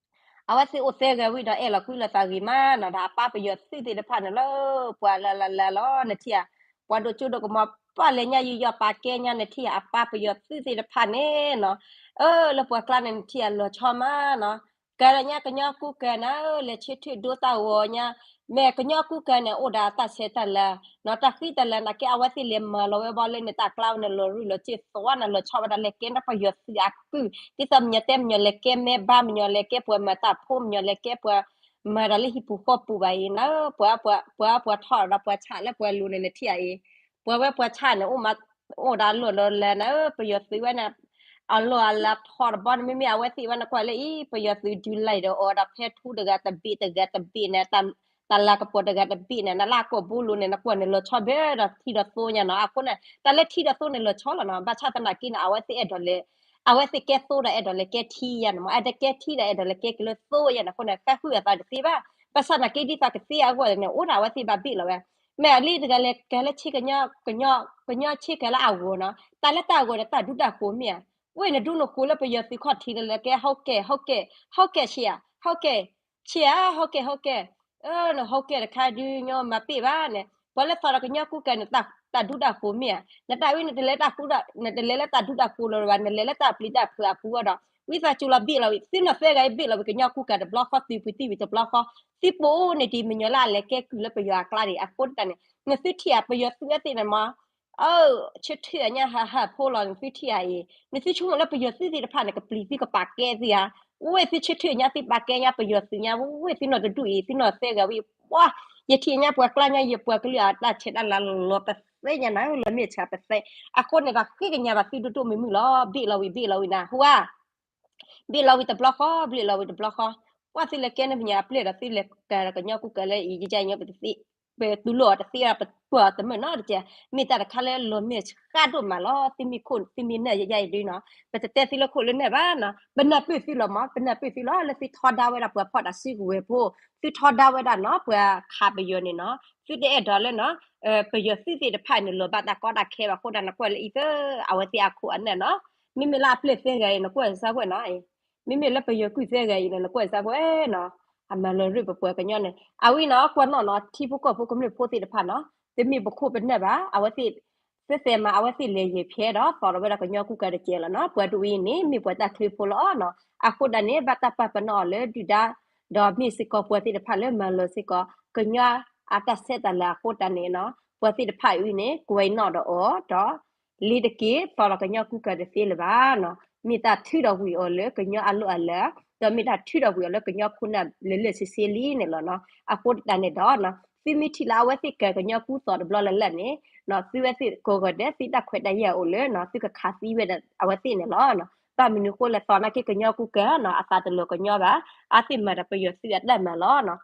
အဝဲသ့ၣ်အိၣ်သၢဂၤဝံၤဒီးအဲၣ်လီၤကွံလီၤသးဂ့ၤမးနီၤ ဒီးအပၢ်ပယီၤသုးသ့ၣ်တဖၣ်န့ၣ်လၢ ပှၤလၢလၢလၢလီၤ နထံၣ်ဧါ, ပှၤဒိၣ်ကၠိဒိၣ်ကမီၤ ပၢ်လဲၤညါယုာ်ယီၢ်ပာ်ကဲညါ နထံၣ်ဧါ အပၢ်ပယီၤသုးသ့ၣ်တဖၣ်န့ၣ်နီၤ အၢ လၢပှၤကျါန့ၣ် နထံၣ်ဧါ လီၤဆီမးနီၤ ကဲလၢညါကညီကူကၤနၤဧၢ လဲၤဆၢထၢၣ်ဒိတၢ်ဂီၤညါ မ့ၢ်ကညီကူကၤန့ၣ် အိၣ်ဒီးတၢ်ဆဲးတၢ်လၤနီၤ တၢ်ဃံတၢ်လၤနာ်က့ အဝဲသ့ၣ်လဲၤမၤလီၤဝဲဘီလၢန့ၣ် တၢ်ကျါဝဲန့ၣ် လီၤရူၢ်လီၤစ့ၢ်သီဝဲန့ၣ် လီၤဆီဝဲဒၣ်လဲၤကဲန့ၣ်ပယီၤသုးအကုၢ် ဒ်သိးမညီတဲမညီလဲၤကဲမဲဘါ မညီလဲၤကဲပှၤမၤတၢ်ဖိ မညီလဲၤကဲပှၤ မၤတၢ်လၢဟံၣ်ပူၤဃီပူၤဘၣ်အံၤနၤဧၢ ပှၤ ပှၤ ပှၤထီၣ်ဒီးပှၤဆးလၢပှၤလိၤန့ၣ် နထံၣ်ဧါအံၤ ပှၤဝဲပှၤဆးန့ၣ် အိၣ်မး အိၣ်ဒီးအလီၢ်လီၤလၢနၤဧၢ ပယီၤသုးဝဲန့ၣ် အလီၢ်အလၤထီၣ်တဘီန့ၣ် မ့မ့ၢ်အဝဲသ့ၣ်ဝဲနကွၢ်လၢအံၤ ပယီၤသုးဒုးလဲၤဒီးအီၤဒီးဖဲထူတဂၤတဘ့ၣ်တဂၤတဘ့ၣ်န့ၣ် တၢ်လၤကပီၤတဂၤတဘ့ၣ်န့ၣ် နလၢအကိာ်ဘိလိၤန့ၣ် နကွၢ်န့ၣ်လီၤဆီဘၢဒီးထံဒီးသိညါနီၤ အဃိန့ၣ် တၢ်လၢထံဒီးသိန့ၣ်လီၤဆီလီၤနီၤ ဘၣ်ဆၣ်သနာ်က့န့ၣ် အဝဲသ့ၣ်အဲၣ်ဒိးလဲၤ အဝဲသ့ၣ်ကဲသိဒီးအဲၣ်ဒိးလဲၤကဲထံယါန့ၣ်မး အဲၣ်ဒိးကဲထံဒီးအဲၣ်ဒိးလဲၤကဲက့ၤလၢသိယါန့ၣ် အဃိန့ၣ် ဃဲဃုာ်အသးတသ့ဘၣ် ဘၣ်ဆၣ်သနာ်က့ဒ်သိးကသ့အဂီၢ်န့ၣ် အိၣ်ဒၣ်အဝဲသ့ၣ်ဘၣ်ဘ့ၣ်လီၤဝဲ မ့ၢ်အလံတဂၤလဲၤကဲလၢဆ့ကညီ ကညီဆ့ကဲလၢအဂီၢ်နီၤ တၢ်လၢတၢ်အဂီၢ်န့ၣ် တၢ်ဒူတၢ်ဃိၤမ့ၢ်ဧါ ဝ့ၢ်နဒူနဃိၤလၢပယီၤသုးခီၣ်ထံးလၢလဲၤကဲ ဟုတ်ကဲ့ ဟုတ်ကဲ့ ဟုတ်ကဲ့ဆ့ဧါ ဟုတ်ကဲ့ဆ့ဧါ ဟုတ်ကဲ့ ဟုတ်ကဲ့ ဟုတ်ကဲ့ တခါဒုးညီမၤပ့ၢ်ဘၣ်န့ၣ် ပှၤလၢသီဒီးကညီကူကၤန့ၣ် တၢ်ဒူတၢ်ဃိၤမ့ၢ်ဧါ နတၢ်ဝဲနတလဲၤတၢ်ဃူဒီး နတလဲၤလၢတၢ်ဒူတၢ်ဃိၤလီၤဘၣ် နလဲၤလၢတၢ်ပျံၤတၢ်ဖုးအပူၤအီၤဒီး ဝံသးစူၤလီၤဘ့ၣ်လီၤဝံၤ သုနီၢ်သၢဂၤအံၤဘ့ၣ်လီၤဝံၤ ကညီကူကၤတဘျီဃီ သုးပူၤသံဝံၤတဘျီဃီ သုပအိၣ်န့ၣ်ဒ်မညီလၢအလဲၤကဲကုၢ်လၢပယီၤအကျါဒံး အဃိတၢ်န့ၣ် နသုထံၣ်ဧါ ပယီၤသုးဝဲသ့ၣ်န့ၣ်မး အၢ ဆၢထၢၣ်အညါဟးဟးဖိလီၤ နသုထံၣ်ဧါအံၤ နသုဆိကမိၣ်လၢပယီၤသုးသ့ၣ်တဖၣ်န့ၣ် ကပျံၤသုကပာ်ကဲသုဧါ ဝ့ၢ်သုဆၢထၢၣ်ညါသုပာ်ကဲညါပယီၤသုးညါ ဝ့ၢ်သုနီၢ်တဒူၣ်အံၤ သုနီၢ်သၢဂၤဝံၤ ပှၤ ယထံၣ်ညါပှၤကျါညါ ယပှၤကလုာ်အတၢ်ဆဲးတၢ်လၤလီၤပသ့ညါနၤ လီၤမ့ၢ်ဆါပသ့ အဃိန့ၣ်ဒီးဃ့ကညးဘၣ်သုဒိၣ်ဒိၣ်မုၢ်မုၢ်လီၤ ဘ့ၣ်လီၤဝံၤဘ့ၣ်လီၤဝံၤနၤ ဟူဧါ ဘ့ၣ်လီၤဝံၤတဘျီဃီ ဘ့ၣ်လီၤဝံၤတဘျီဃီ ပှၤသုလဲၤကဲန့ၣ် ပှၤသုလဲၤကဲကညီကူကၤလၢအံၤ ယယါညီပတသ့ ပတူၢ်လိာ်အီၤတသ့ ပပှၢ်အီၤတမုာ်နီတကဲ မ့ၢ်တၢ်တခါလၢလီၤမ့ၢ်ဆါဒိၣ်မးလီၤ သုမ့ၢ်ခိၣ် သုမ့ၢ်နၢ်ယယါအံၤဒုနီၤ ပတတဲသုလၢခိၣ်လၢနၢ်ဘၣ်နီၤ ပနၢ်ပၢၢ်သုလီၤမး ပနၢ်ပၢၢ်သုလီၤ လၢသုထီဒါဝဲဒၣ်ပှၤဖီၣ်တၢ်စုကဝဲၤဖိ သုထီဒါဝဲဒၣ်နီၤ ပှၤခးပယီၤန့ၣ်နီၤ သုတအဲၣ်ဒိးလၢနီၤ ပယီၤသုးသ့ၣ်တဖၣ်န့ၣ် လီၤဘၣ်တၢ်ကီတၢ်ခဲဘၣ်အဃိဒၣ် နကွၢ်လၢအံၤသၢ အဝဲသ့ၣ်အခိၣ်အနၢ်နီၤ မ့မ့ၢ်လၢအပျဲၢ်သၢဂၤအံၤ နကွၢ်စၢ်ကွဲးနီၤ မ့မ့ၢ်လၢပယီၤကုၢ်သၢဂၤအံၤန့ၣ် နကွၢ်စၢ်ကွဲးနီၤ အမၤလီၤရူၢ်ပပှၤကညီန့ၣ် အဝဲနီၤ ကွၢ်နီၣ်နီၤ ထံဖိကီၢ်ဖိကမျၢၢ်ဖိသ့ၣ်တဖၣ်နီၤ တမ့ၢ်ပခိၣ်ပနၢ်ဘၣ် အဝဲသ့ၣ် သဲသဲမး အဝဲသ့ၣ်လဲၤယံာ်ဖဲဒီး သီၣ်လီၤဝဲဒၣ်ကညီကူကၤတကဲလီၤနီၤ ပှၤဒ်အံၤန့ၣ် မ့ၢ်ပှၤတၢ်ချၢဖိလီၤနီၤ အဃိဒၣ်န့ၣ် ဘၣ်တၢ်ပာ်ပနီၣ်အီၤလၢဒုၣ်ဒါ ဒီးမ့ၢ်စ့ၢ်ကီးပှၤသ့ၣ်တဖၣ်လၢမၤလီၤစ့ၢ်ကီး ကညီအတၢ်ဆဲးတၢ်လၤအဃိတၢ်န့ၣ်နီၤ ပှၤသ့ၣ်တဖၣ်အံၤန့ၣ် ကွဲးနီၣ်ဒီးအီၤဒီး လ့ၤတက့ၤ သီၣ်လီၤကညီကူကၤတသ့လၢၤဘၣ်နီၤ မ့ၢ်တၢ်ထုးထီၣ်ကွံာ်အီၤလၢကညီအလီၢ်အလၤ ဒီးမ့ၢ်တၢ်ထုးထီၣ်ကွံာ်အီၤလၢကညီခိၣ်နၢ်လၢလၢဆ့ဆ့လံန့ၣ်လီၤနီၤ အဃိတၢ်န့ၣ်ဒီး သုမ့ၢ်ထံၣ်လၢအဝဲသ့ၣ်ကၤကညီကူသိးတဘျီလၢ်လၢ်န့ၣ် သုဝဲသ့ၣ်ကိးဂၤဒဲး သုတၢ်ခွဲးတၢ်ယာ်အိၣ်လၢ သုကခးသံဝဲဒၣ်အဝဲသ့ၣ်န့ၣ်လီၤ ဘၣ်မနုၤဃိလဲၣ်သီၣ်နာ်က့ကညီကူကၤနီၤ အသးတလီၤကညီဘၣ် အသ့ၣ်မၤတၢ်ပယီၤသုးအတၢ်မၤလီၤနီၤ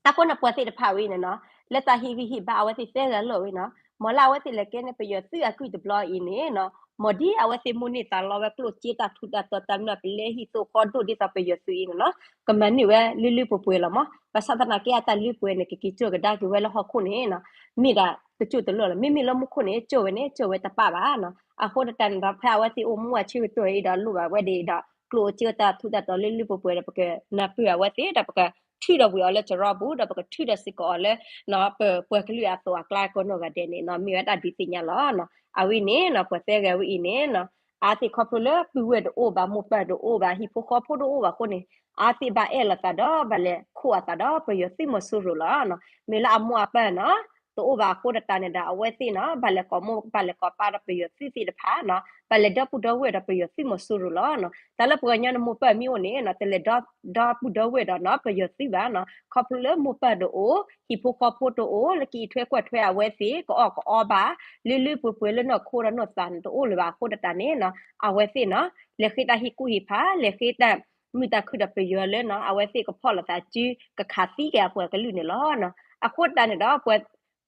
အဃိန့ၣ်ပှၤသ့ၣ်တဖၣ်ဝဲန့ၣ်နီၤ လၢတၢ်ဟ့ၣ်ဂံၢ်ဟ့ၣ်ဘါအဝဲသ့ၣ်သၢဂၤလီၤဝဲနီၤ မ်လၢအဝဲသ့ၣ်လဲၤကဲန့ၣ်ပယီၤသုးအကုၢ်တဘျီအံၤန့ၣ်နီၤ မ်ဒ်အဝဲသ့ၣ်မိၣ်န့ၢ်သးလီဝဲကျိၣ်စ့တၢ်ထူးတၢ်တီၤတၢ်မျၢ်ပလဲဟံၣ်သိၣ်ဃီဒိၣ်ဒ်သိးပယီၤသုးအံၤန့ၣ်နီၤ ကမၤန့ၢ်ဝဲလၢလၢပှဲၤပှဲၤလီၤမး ဘၣ်ဆၣ်သနာ်က့အတၢ်လၢပှဲၤန့ၣ် ကက့ၤကၠိၢ်ကဒါက့ၤဝဲလၢဟီၣ်ခိၣ်န့ၣ်နီၤ မ့ၢ်ဒၣ်တကၠိၢ်တလီၢ်လီၤ မ့မ့ၢ်လၢမူခိၣ်န့ၣ် ကၠိၢ်ဝဲန့ၣ် ကၠိၢ်ဝဲတပၣ်ဘၣ်နီၤ အဃိတၢ်န့ၣ်ဒီး ဖဲအဝဲသ့ၣ်အိၣ်မူအဆၢကတီၢ်အံၤဒီးလိၣ်ဘၣ်ဝဲဒၣ်ဒီး ကျိၣ်စ့တၢ်ထူးတၢ်တီၤလၢလၢပှဲၤပှဲၤဒီး ပကနၢ်ပၢၢ်အဝဲသ့ၣ်ဒီးပက ထုးဒီးဝံၤအီၤလၢစရီပူၤ ဒီးပကထုးဒီးစ့ၢ်ကီးအီၤလၢ ပပှၤကလုာ်အသိးအကျါကိးနီၢ်ဂၤဒဲးန့ၣ်နီၤ မ့ၢ်ဝဲတၢ်ဒုးသ့ၣ်ညါလီၤ. အဝဲန့ၣ်နီၤ ပှၤသၢဂၤဝဲအံၤန့ၣ်နီၤ အါသ့ၣ်ခီဖျိလၢပုၢ်ဝဲၢ်တအိၣ်ဘၣ် မိၢ်ပၢ်တအိၣ်ဘၣ် ဟံၣ်ဖိဃီဖိတအိၣ်ဘၣ်အဃိန့ၣ် အါသ့ၣ်ဘၣ်အဲၣ်လိာ်သးဒီး ဘၣ်လဲၤခိးအသးဒီးပယီၤသုးမီၤစိရိၤလီၤ. မ့ၢ်လၢအမိၢ်အပၢ်နီၤ တအိၣ်ဘၣ်အဃိသတးန့ၣ်ဒီး အဝဲသ့ၣ်နီၤ ဘၣ်လဲၤကိးမိၢ် ဘၣ်လဲၤကိးပၢ်ဒီးပယီၤသုးသ့ၣ်တဖၣ်နီၤ ဘၣ်လဲၤဒီပုၢ်ဒီဝဲၢ်ဒီးပယီၤသုးမီၤစိရိၤလီၤ. တၢ်လၢပှၤကညီန့ၣ်မိၢ်ပၢ်မ့ၢ်အိၣ်န့ၣ်နီၤ တလဲၤဒီပုၢ်ဒီဝဲၢ်ဒီးနီၤ ပယီၤသုးဘၣ်နီၤ ခီဖျိလၢမိၢ်ပၢ်တအိၣ် ဟံၣ်ဖိဃီဖိတအိၣ် လၢကအံးထွဲကွၢ်ထွဲအဝဲသ့ၣ် ကအီၣ်ကအီဘၣ် လၢလၢပှဲၤပှဲၤလၢနီၢ်ခိဒီးနီၢ်သးန့ၣ် တအိၣ်လၢၤဘၣ်အဃိသတးန့ၣ်နီၤ အဝဲသ့ၣ်နီၤ လဲၤဃ့တၢ်ဟ့ၣ်ကူၣ်ဟ့ၣ်ဖး လဲၤဃ့တၢ်မုာ်တၢ်ခုၣ်ဒီးပယီၤလၢနီၤ အဝဲသ့ၣ်ကဖီၣ်လိာ်သးစု ကခးသံက့ၤအပှၤကလုာ်န့ၣ်လီၤ. အဃိသတးန့ၣ်ဒီး ပှ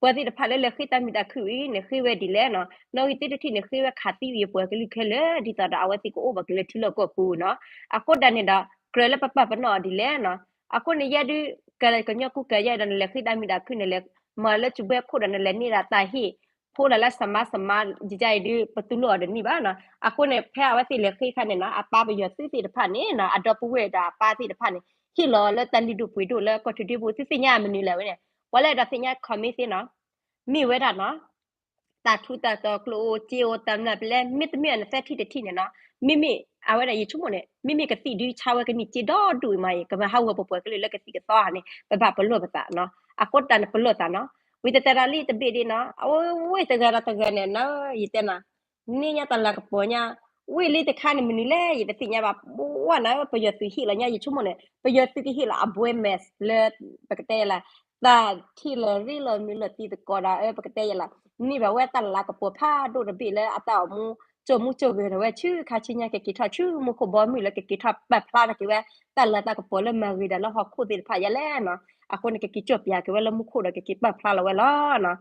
ၤသ့ၣ်တဖၣ်လၢလဲၤဃ့တၢ်မုာ်တၢ်ခုၣ်အံၤန့ၣ် ဃ့ဝဲဒ်လဲၣ်နီၤ နီၣ်ဂံၢ်သ့ၣ်တထံၣ်န့ၣ် ဃ့ဝဲခးသံဝံၤအပှၤကလုာ်ခဲလၢာ် ဒ်သိးဒီးအဝဲသ့ၣ်ကအိၣ်ဘၣ်က့ၤလၢထံလီၢ်ကီၢ်ပူၤနီၤ. အဃိသတးန့ၣ်ဒီး ကြၢးလၢပပာ်ပနီၣ်အီၤဒ်လဲၣ်နီၤ အဃိန့ၣ် ယဲဒုး ကညီကူကၤယဲဒီး နလဲၤဃ့တၢ်မုာ်တၢ်ခုၣ် နလဲၤမၤလၢစံးဘှဲခိၣ်ဒီး နလဲၤန့ၢ်ဒၣ်တၢ်ဟ့ၣ်ဖိလၢ်လၢစမါစမါ ယဲအံၤဒုး ပတူၢ်လိာ်အီၤတန့ၢ်ဘၣ်နီၤ. အဃိန့ၣ် ဖဲအဝဲသ့ၣ်လဲၤဃ့ခါန့ၣ်နီၤ အပၢ်ပယီၤသုးသ့ၣ်တဖၣ်န့ၣ်နီၤ အဒီပုၢ်ဝဲၢ်ဒီးအပၢ်သ့ၣ်တဖၣ်န့ၣ် ဟ့ၣ်လီၤလၢတၢ်လုၢ်ဒိၣ်ပှ့ၤဒိၣ်လၢကီၢ်သူးဒ့ပူၤ သုသ့ၣ်ညါမနုၤလဲၣ်ဝဲန့ၣ် ပှၤလၢအဲၣ်ဒိးသ့ၣ်ညါ comment သ့နီၤ မ့ၢ်ဝဲဒၣ်နီၤ တၢ်ထူးတၢ်တီၤ ကျိၣ်ဧိၤစ့ဧိၤ တၢ်မျၢ်ပလဲ မ့တမ့ၢ်အနသဲထံၣ်တထံၣ်န့ၣ်နီၤ မ့မ့ၢ်အဝဲဒၣ်ယဆိကမိၣ်န့ၣ် မ့မ့ၢ်ကသံၣ်ဒုးဆါဝဲကနံၣ်စ့ဒီဒူၣ်အံၤမးအံၤ ကမၤဟးဂီၤပပှၤကလုာ်လၢကသံၣ်ကသီဧါန့ၣ် ပဘၣ်ပလီၢ်ပသးနီၤ အဃိတၢ်န့ၣ်ပလီၢ်သးနီၤ ဝံၤတတဲဒၣ်လံတဘ့ၣ်ဒ်နီၤ အဝဲတဂၤဒီးတဂၤန့ၣ်နီၤ ယတဲနီၤ န့ၢ်ညါတၢ်လၤကပီၤညါ ဝံၤလံတခါန့ၣ်မနုၤလဲၣ် ယတသ့ၣ်ညါဘၣ် ပဝဲနၤ ပယီၤသုးဟ့ၣ်လီၤညါ ယဆိကမိၣ်န့ၣ် ပယီၤသုးကဟ့ၣ်လီၤအဘှဲ mask လၢ ပကတဲယဲလး တၢ်ထံၣ်လီၤရ့လီၤမုာ်လီၤသံသကိးဒီး ပကတဲယဲလး န့ၢ်ဘၣ်ဝဲတၢ်လၤကပီၤဖးဒိၣ်တဘ့ၣ်လၢအတၢ်အိၣ်မူ ကၠိၣ်မူကၠိၣ်ဂဲၤထီၣ်ဝဲဆူခါဆူညါ ကက့ၤထီၣ်ဆူမူခိၣ်ဘီမုၢ်လၢကက့ၤထီၣ်ပာ်ဖျါထီၣ်က့ၤဝဲ တၢ်လၤတၢ်ကပီၤလၢမၤဂ့ၤဒၣ်လၢဟီၣ်ခိၣ်သ့ၣ်တဖၣ်ယဲလဲၣ်နီၤ အဃိန့ၣ် ကက့ၤကၠိၣ်ပၠးက့ၤဝဲလၢမူခိၣ်ဒီး ကက့ၤပာ်ဖျါလီၤဝဲလီၤနီၤ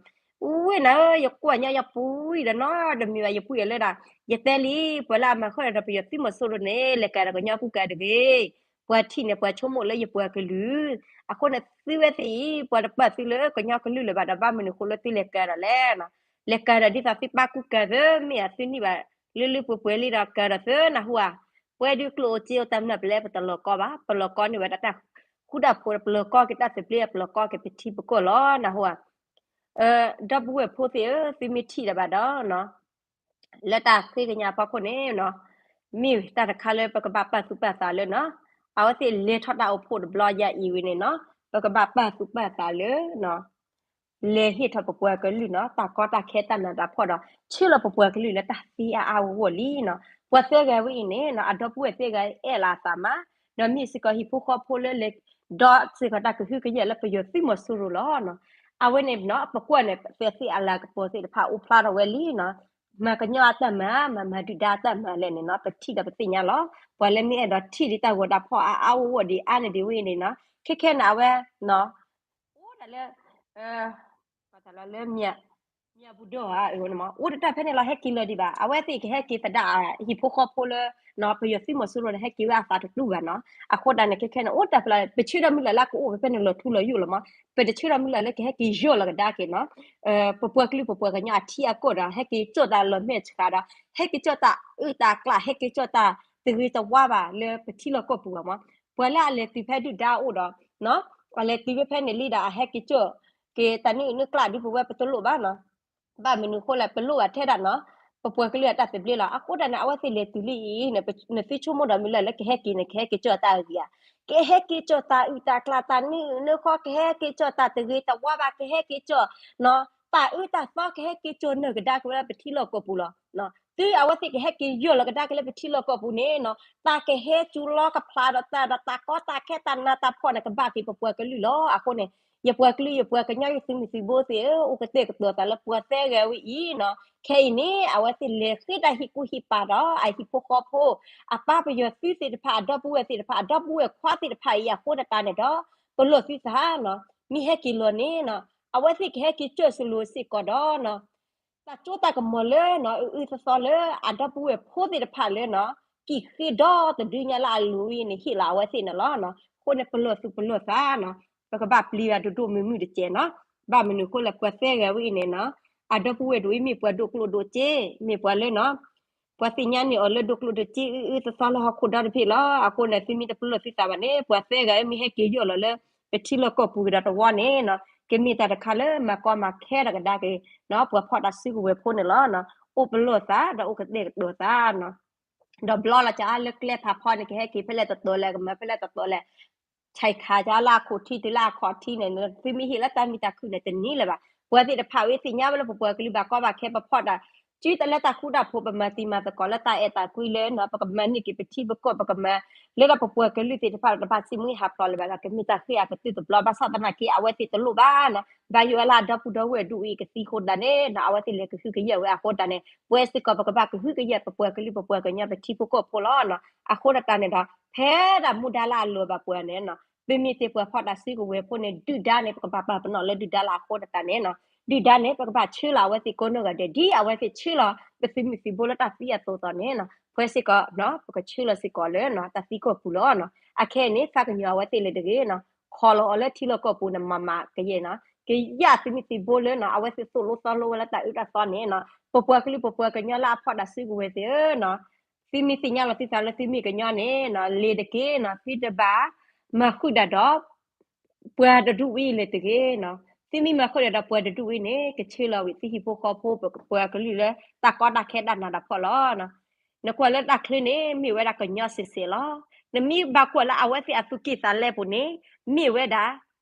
ဝ့ၢ်နၤဧၢ ယကွၢ်ညါယပူၤဒီးနီၤ တမံၤဘၣ်ယပူၤအံၤလၢဒၣ် ယတဲလံ ပှၤလၢအမၤဃုာ်ဒီးပယီၤသုးမီၤစိရိၤန့ၣ် လဲၤကၤဒီးကညီကူကၤတဂ့ၤ ပှၤထံၣ်န့ၣ် ပှၤဆိကမိၣ်လၢယပှၤကလုာ် အဃိန့ၣ် သုဝဲသ့ၣ်အံၤ ပှၤတပာ်သုလၢကညီကလုာ်လၢၤဘၣ်ဒီး ဘၣ်မနုၤဃိလၢသုလဲၤကၤဒီးလဲၣ်နီၤ လဲၤကၤဒီးဒ်သိးသုပၢ်ကူကၤသု မ့ၢ်အသုန့ၢ်ဘၣ် လၢလၢပှဲၤပှဲၤလံဒီးကၤဒီးသုနၢ်ဟူဧါ ပဝဲဒုးကျိၣ်ဧိၤစ့ဧိၤတၢ်မျၢ်ပလဲ ပတလီၤကီဘၣ် ပလီၤကီန့ၢ်ဝဲဒၣ်တၢ် ဃူတၢ်ဖိးဒီး ပလီၤကီက့ၤတၢ်သဘျ့ ပလီၤကီက့ၤပထံပကီၢ်လီၤ နၢ်ဟူဧါ ဒီပုၢ်ဝဲၢ်ဖိသ့ၣ်ဧၢ သုမ့ၢ်ထံၣ်ဒၣ်ဘၣ်ဒီး လၢတၢ်ဃ့ကညးအဖီခိၣ်န့ၣ်နီၤ မ့ၢ်တၢ်တခါလၢပကဘၣ်ပာ်သူၣ်ပာ်သးလၢနီၤ အဝဲသ့ၣ်လဲၤထီၣ်တၢ်အိၣ်ဖှိၣ်တဘျီယၤအံၤဝံၤန့ၣ်နီၤ ပကဘၣ်ပာ်သူၣ်ပာ်သးလၢ လဲၤဟ့ၣ်ထီၣ်ပပှၤကလုာ်နီၤ တၢ်ကီတၢ်ခဲတၢ်နးတၢ်ဖှီၣ်ဒီး ဆှၢလီၤပပှၤကလုာ်လၢတၢ်သ့အါအါဂီၢ်ဂီၢ်လံနီၤ ပှၤသၢဂၤဝဲအံၤန့ၣ်နီၤ အဒီပုၢ်ဝဲၢ်သၢဂၤအဲၣ်လီၤအသးမး ဒီးမ့ၢ်စ့ၢ်ကီးဟံၣ်ဖိဃီဖိလၢလဲၤ ဒီးစ့ၢ်ကီးတၢ်ကဟုကယာ်လၢပယီၤသုးမီၤစိရိၤလီၤနီၤ အဝဲန့ၣ်နီၤ ပကွၢ်န့ၣ် ပသ့ၣ်အလၤကပီၤသ့ၣ်တဖၣ်အိၣ်ဖျါထီၣ်ဝဲလံနီၤ မၤကညီအတၢ်မၤ မၤမၤဒုၣ်ဒါတၢ်မၤလဲၣ်န့ၣ်နီၤ ပထံၣ်ဒီးပသ့ၣ်ညါလီၤ ပှၤလၢမ့ၢ်အဲၣ်ဒိးထံၣ်ဒ်တၢ်ဂီၤတၢ်ဖီၣ်အါအါဂီၢ်ဂီၢ်ဒ်အါန့ၣ်ဒ်ဝဲအံၤန့ၣ်နီၤ ခဲခဲန့ၣ်အဝဲနီၤ အိၣ်ဒၣ်လၢ ပှၤတၢ်လီၤလၢ မၠၣ်ပူၤဒိၣ်ဧါ အိၣ်တတၢ်ဖဲန့ၣ်လီၤ ဟဲက့ၤလီၤဒံးဘၣ် အဝဲသ့ၣ်ကဟဲက့ၤသဒၣ် ဟံၣ်ဖိဃီဖိလၢ ပယီၤသုးမီၤစိရိၤန့ၣ် ဟဲက့ၤဝဲအသးတတူၢ်ဘၣ်နီၤ အဃိဒၣ်န့ၣ် ခဲခဲန့ၣ် အိၣ်တၢ်ဖဲလီၤ ပဆၢဒီးမုၢ်လၢ်လၢကအိၣ်ဖဲန့ၣ်လီၤထူလီၤယိာ်လီၤမး ပတဆၢဒီးမုၢ်လၢ်လၢကဟဲက့ၤယီၢ်လီၤကဒါက့ၤနီၤ ပပှၤကလုာ်ပပှၤကညီအထံအကီၢ်ဒီး ဟဲက့ၤကၠီၣ်တၢ်လီၢ်မဲာ်ဆှးဒီး ဟဲက့ၤကၠီၣ်တၢ်အုၣ်တၢ်ကျၢ် ဟဲက့ၤကၠီၣ်တၢ်တဂ့ၤတဝါဘၣ်လၢပထံလီၢ်ကီၢ်ပူၤဘၣ်မး ပှၤလၢအလဲၤတုၤဖဲဒုၣ်ဒါအိၣ်ဒီး အလဲၤတုၤဖဲန့ၣ်လံဒီး အဟဲက့ၤကၠီၣ်က့ၤတၢ်နုၢ်နုၢ်ကျၢ်ဒုး ပဝဲပတလိၣ်ဘၣ်နီၤ ဘၣ်မနုၤအဃိလဲၣ် ပလိၣ်ဘၣ်ထဲဒၣ်နီၤ ပပှၤကလုာ်အတၢ်သဘျ့လီၤ အဃိဒၣ်န့ၣ် အဝဲသ့ၣ်လဲၤတုၤလံအံၤ နသုဆိကမိၣ်ဒီးမုၢ်လၢ်လၢကဟဲက့ၤန့ၣ် ကဟဲက့ၤကၠီၣ်တၢ်အဂ့ၤဧါ ကဟဲက့ၤကၠီၣ်တၢ်အုၣ်တၢ်ကျၢ်တၢ်နုၢ်နုၢ်ဃီ ကဟဲက့ၤကၠီၣ်တၢ်တဂ့ၤတဝါဘၣ် ကဟဲက့ၤကၠီၣ်နီၤ တၢ်အုၣ်တၢ်သီ ကဟဲက့ၤကၠီၣ်နၢၤကဒါက့ၤဝဲဒၣ်ပထံလီၢ်ကီၢ်ပူၤလီၤ သုအဝဲသ့ၣ်ကဟဲက့ၤယီၢ်လီၤကဒါက့ၤလၢပထံလီၢ်ကီၢ်ပူၤန့ၣ်နီၤ တၢ်ကဟဲစူၤလီၤကဖျါဒီးတၢ်ဒီးတၢ်ကီတၢ်ခဲတၢ်နးတၢ်ဖှီၣ်န့ၣ် ကဘၣ်က့ၤပပှၤကလုာ်လီၤ အဃိန့ၣ် ယပှၤကလုာ်ယပှၤကညီယသုးမုၢ်သုးဘိသ့ၣ်ဧၢ အိၣ်ကတဲာ်ကတီၤသးလၢပှၤသၢဂၤဝဲအံၤနီၤ ခဲအံၤန့ၣ် အဝဲသ့ၣ်လဲၤဃ့တၢ်ဟ့ၣ်ကူၣ်ဟ့ၣ်ပာ်ဒီး အဟံၣ်ဖိဃီဖိ အပၢ်ပယီၤသုးသ့ၣ်တဖၣ် အဒီပုၢ်ဝဲၢ်သ့ၣ်တဖၣ် အဒီပုၢ်ဝဲၢ်ခွါသ့ၣ်တဖၣ်အံၤအဃိသတးန့ၣ်ဒီး ပလီၢ်သုသးနီၤ မ့ၢ်ဟဲက့ၤလီၤန့ၣ်နီၤ အဝဲသ့ၣ်ကဟဲက့ၤကၠီၣ်စလိၤစ့ၢ်ကီးဒီးနီၤ တၢ်ကၠိတၢ်ကမီၤလၢနီၤ အအုၣ်အုၣ်သီသီလၢ အဒီပုၢ်ဝဲၢ်ဖိသ့ၣ်တဖၣ်လၢနီၤ ကံၣ်ဃ့ဒီတဒုညါလၢအလိၤဝဲအံၤန့ၣ် ဟ့ၣ်လီၤအဝဲသ့ၣ်န့ၣ်လီၤ. အဃိန့ၣ် ပလီၢ်သူၣ်ပလီၢ်သးနီၤ ပကဘၣ်ပျံၤဘၣ်ဒိၣ်ဒိၣ်မုၢ်မုၢ်တကဲးနီၤ. ဘၣ်မနုၤအဃိလဲၣ် ပှၤသၢဂၤဝဲအံၤန့ၣ်နီၤ အဒီပုၢ်ဝဲၢ်တဝဲမ့ၢ်ပှၤဒိၣ်ကျိၣ်ဒိၣ်စ့ မ့ၢ်ပှၤလၢနီၤ ပှၤသ့ၣ်ညါန့ၢ်အီၤလၢဒိၣ်ကျိၣ်ဒိၣ်စ့ အုၣ်အုၣ်သီသီလၢဟီၣ်ခိၣ်ဒီတဘ့ၣ်လီၤ. အဃိန့ၣ် သုမ့ၢ်တပလီၢ်သုသးဘၣ်န့ၣ် ပှၤသၢဂၤမ့ၢ်ဟဲက့ၤယီၢ်လီၤလၢ ပထံလီၢ်ကီၢ်ပူၤကဒီးတဝီန့ၣ်နီၤ ကမ့ၢ်တၢ်တခါလၢမၤကီမၤခဲဒီးကဒါက့ၤနီၤ ပှၤဖီၣ်တၢ်စုကဝဲၤဖိန့ၣ်လီၤ. အိၣ်ပလီၢ်သးဒီးအိၣ်ကတဲာ်ကတီၤသးနီၤ ဒီးဘျီလီၤကလၢကျဲဖးဖီန့ၣ် ကဟဲက့ၤဖဲလဲၣ်တတီၤလဲၣ် ကမၤဖဲလဲၣ်တတီၤလဲၣ် ဆဲးခးကလၢအခိၣ်ထံတုၤလၢအခီၣ်ထံန့ၣ် သုမ့ၢ်ဟ့ၣ်လၢတၢ်မုာ်တၢ်ခုၣ်န့ၣ် တန့ၢ်လၢၤဘၣ်. ပဝဲသ့ၣ်တဖၣ်ဝဲသ့ၣ်ညါဝဲလၢပပှၤကလုာ်ဘၣ်ကီဘၣ်ခဲ ပဖီၣ်တၢ်စုတၢ်လၢတၢ်ဃူတၢ်ဖိး ပမၤတံၤမၤသကိးလၢတၢ်အဲၣ်တၢ်ကွံလၢ ပကမၤန့ၢ်က့ၤပထံပကီၢ် ပကမၤလၢဒီးပပှၤကလုာ်သ့ၣ်တဖၣ်ဒီးတဘၣ်စံးမုၢ်ဟးဖျိးလၢၤဘၣ်ဒီး ကမ့ၢ်တၢ်ဃ့အကတုၢ်တဘျီ ဘၣ်ဆၣ်သနာ်က့ အဝဲသ့ၣ်တလိၣ်ဘၣ်နီၤ ဘၣ်ယိၣ်ဝဲလၢအဒီပုၢ်ဒီဝဲၢ်ဒူၣ်အံၤကသံအဃိသတးန့ၣ်နီၤ အဝဲသ့ၣ်လဲၤကဟုကယာ်ဝဲအဃိသတးန့ၣ် ပဝဲစ့ၢ်ကီးပကဘၣ်ကဟုကယာ် ပပှၤကလုာ်ပပှၤကညီပထံဖိကီၢ်ဖိလီၤနီၤ. အဃိသတးန့ၣ်ဒီး ဖဲဒၣ်မူဒါလၢအလိၤဘၣ်ပှၤန့ၣ်နီၤ ပမ့ၢ်တ့ၢ်ပှၤဖီၣ်တၢ်စုကဝဲၤဖိန့ၣ် ဒုၣ်ဒါန့ၣ် ပကဘၣ်ပာ်ပနီၣ်လၢဒုၣ်ဒါလၢအဃိသတးန့ၣ်နီၤ ဒုၣ်ဒါန့ၣ် ပကဘၣ်ဆှၢလီၤအဝဲသ့ၣ်ကိးနီၢ်ဂၤဒဲး ဒ်အဝဲသ့ၣ်ဆှၢလီၤ ပသုးမုၢ်သံၣ်ဘိလၢတၢ်သံအသိးသိးန့ၣ်နီၤ ပဝဲစ့ၢ်ကီးနီၤ ပကဆှၢလီၤစ့ၢ်ကီးလၢနီၤ တၢ်သံကီၢ်ပူၤလီၤနီၤ. အခဲအံၤန့ၣ် သးကညီၤအဝဲသ့ၣ်လၢတဂ့ၤနီၤ ခီလီၤအီၤလၢထံလီၢ်ကီၢ်ပူၤန့ၣ် မၤမၤကယဲၢ်နီၤ ကယဲၢ်သုးမုၢ်သံၣ်ဘိလၢနီၤ အဝဲသ့ၣ်သိၣ်လိသီလိဝဲလၢတၢ်အၢတၢ်သီန့ၣ်နီၤ ပပှၤကလုာ်ပပှၤကညီလၢအဖီၣ်တၢ်စုကဝဲၤသ့ၣ်ဧၢနီၤ သုမ့ၢ်သ့ၣ်ညါလီၤသုသးလၢသုမ့ၢ်ကညီန့ၣ်နီၤ လ့ၤတက့ၢ်နီၤ သုတဘၣ်မၤဃုာ်ဒၣ်ဒီး ပှၤတဒူၣ်ဝံၤလၢတဂ့ၤနီၤ သုမ့ၢ်မၤဃုာ်ဒၣ်ဒီးပှၤတဒူၣ်ဝံၤန့ၣ် ကဆှၢလီၤဝံၤသုဟံၣ်ဖိဃီဖိ ပပှၤကလုာ်လၢတၢ်ကီတၢ်ခဲတၢ်နးတၢ်ဖှီၣ်လီၤ. နကွၢ်လၢတၢ်ချၢန့ၣ် မ့ၢ်ဝဲဒၣ်ကညီစဲးစဲးလီၤ. နမ့ၢ်ဘၣ်ကွၢ်လၢအဝဲသ့ၣ်အသူၣ်ကံၢ်သးလဲပူၤန့ၣ် မ့ၢ်ဝဲဒၣ်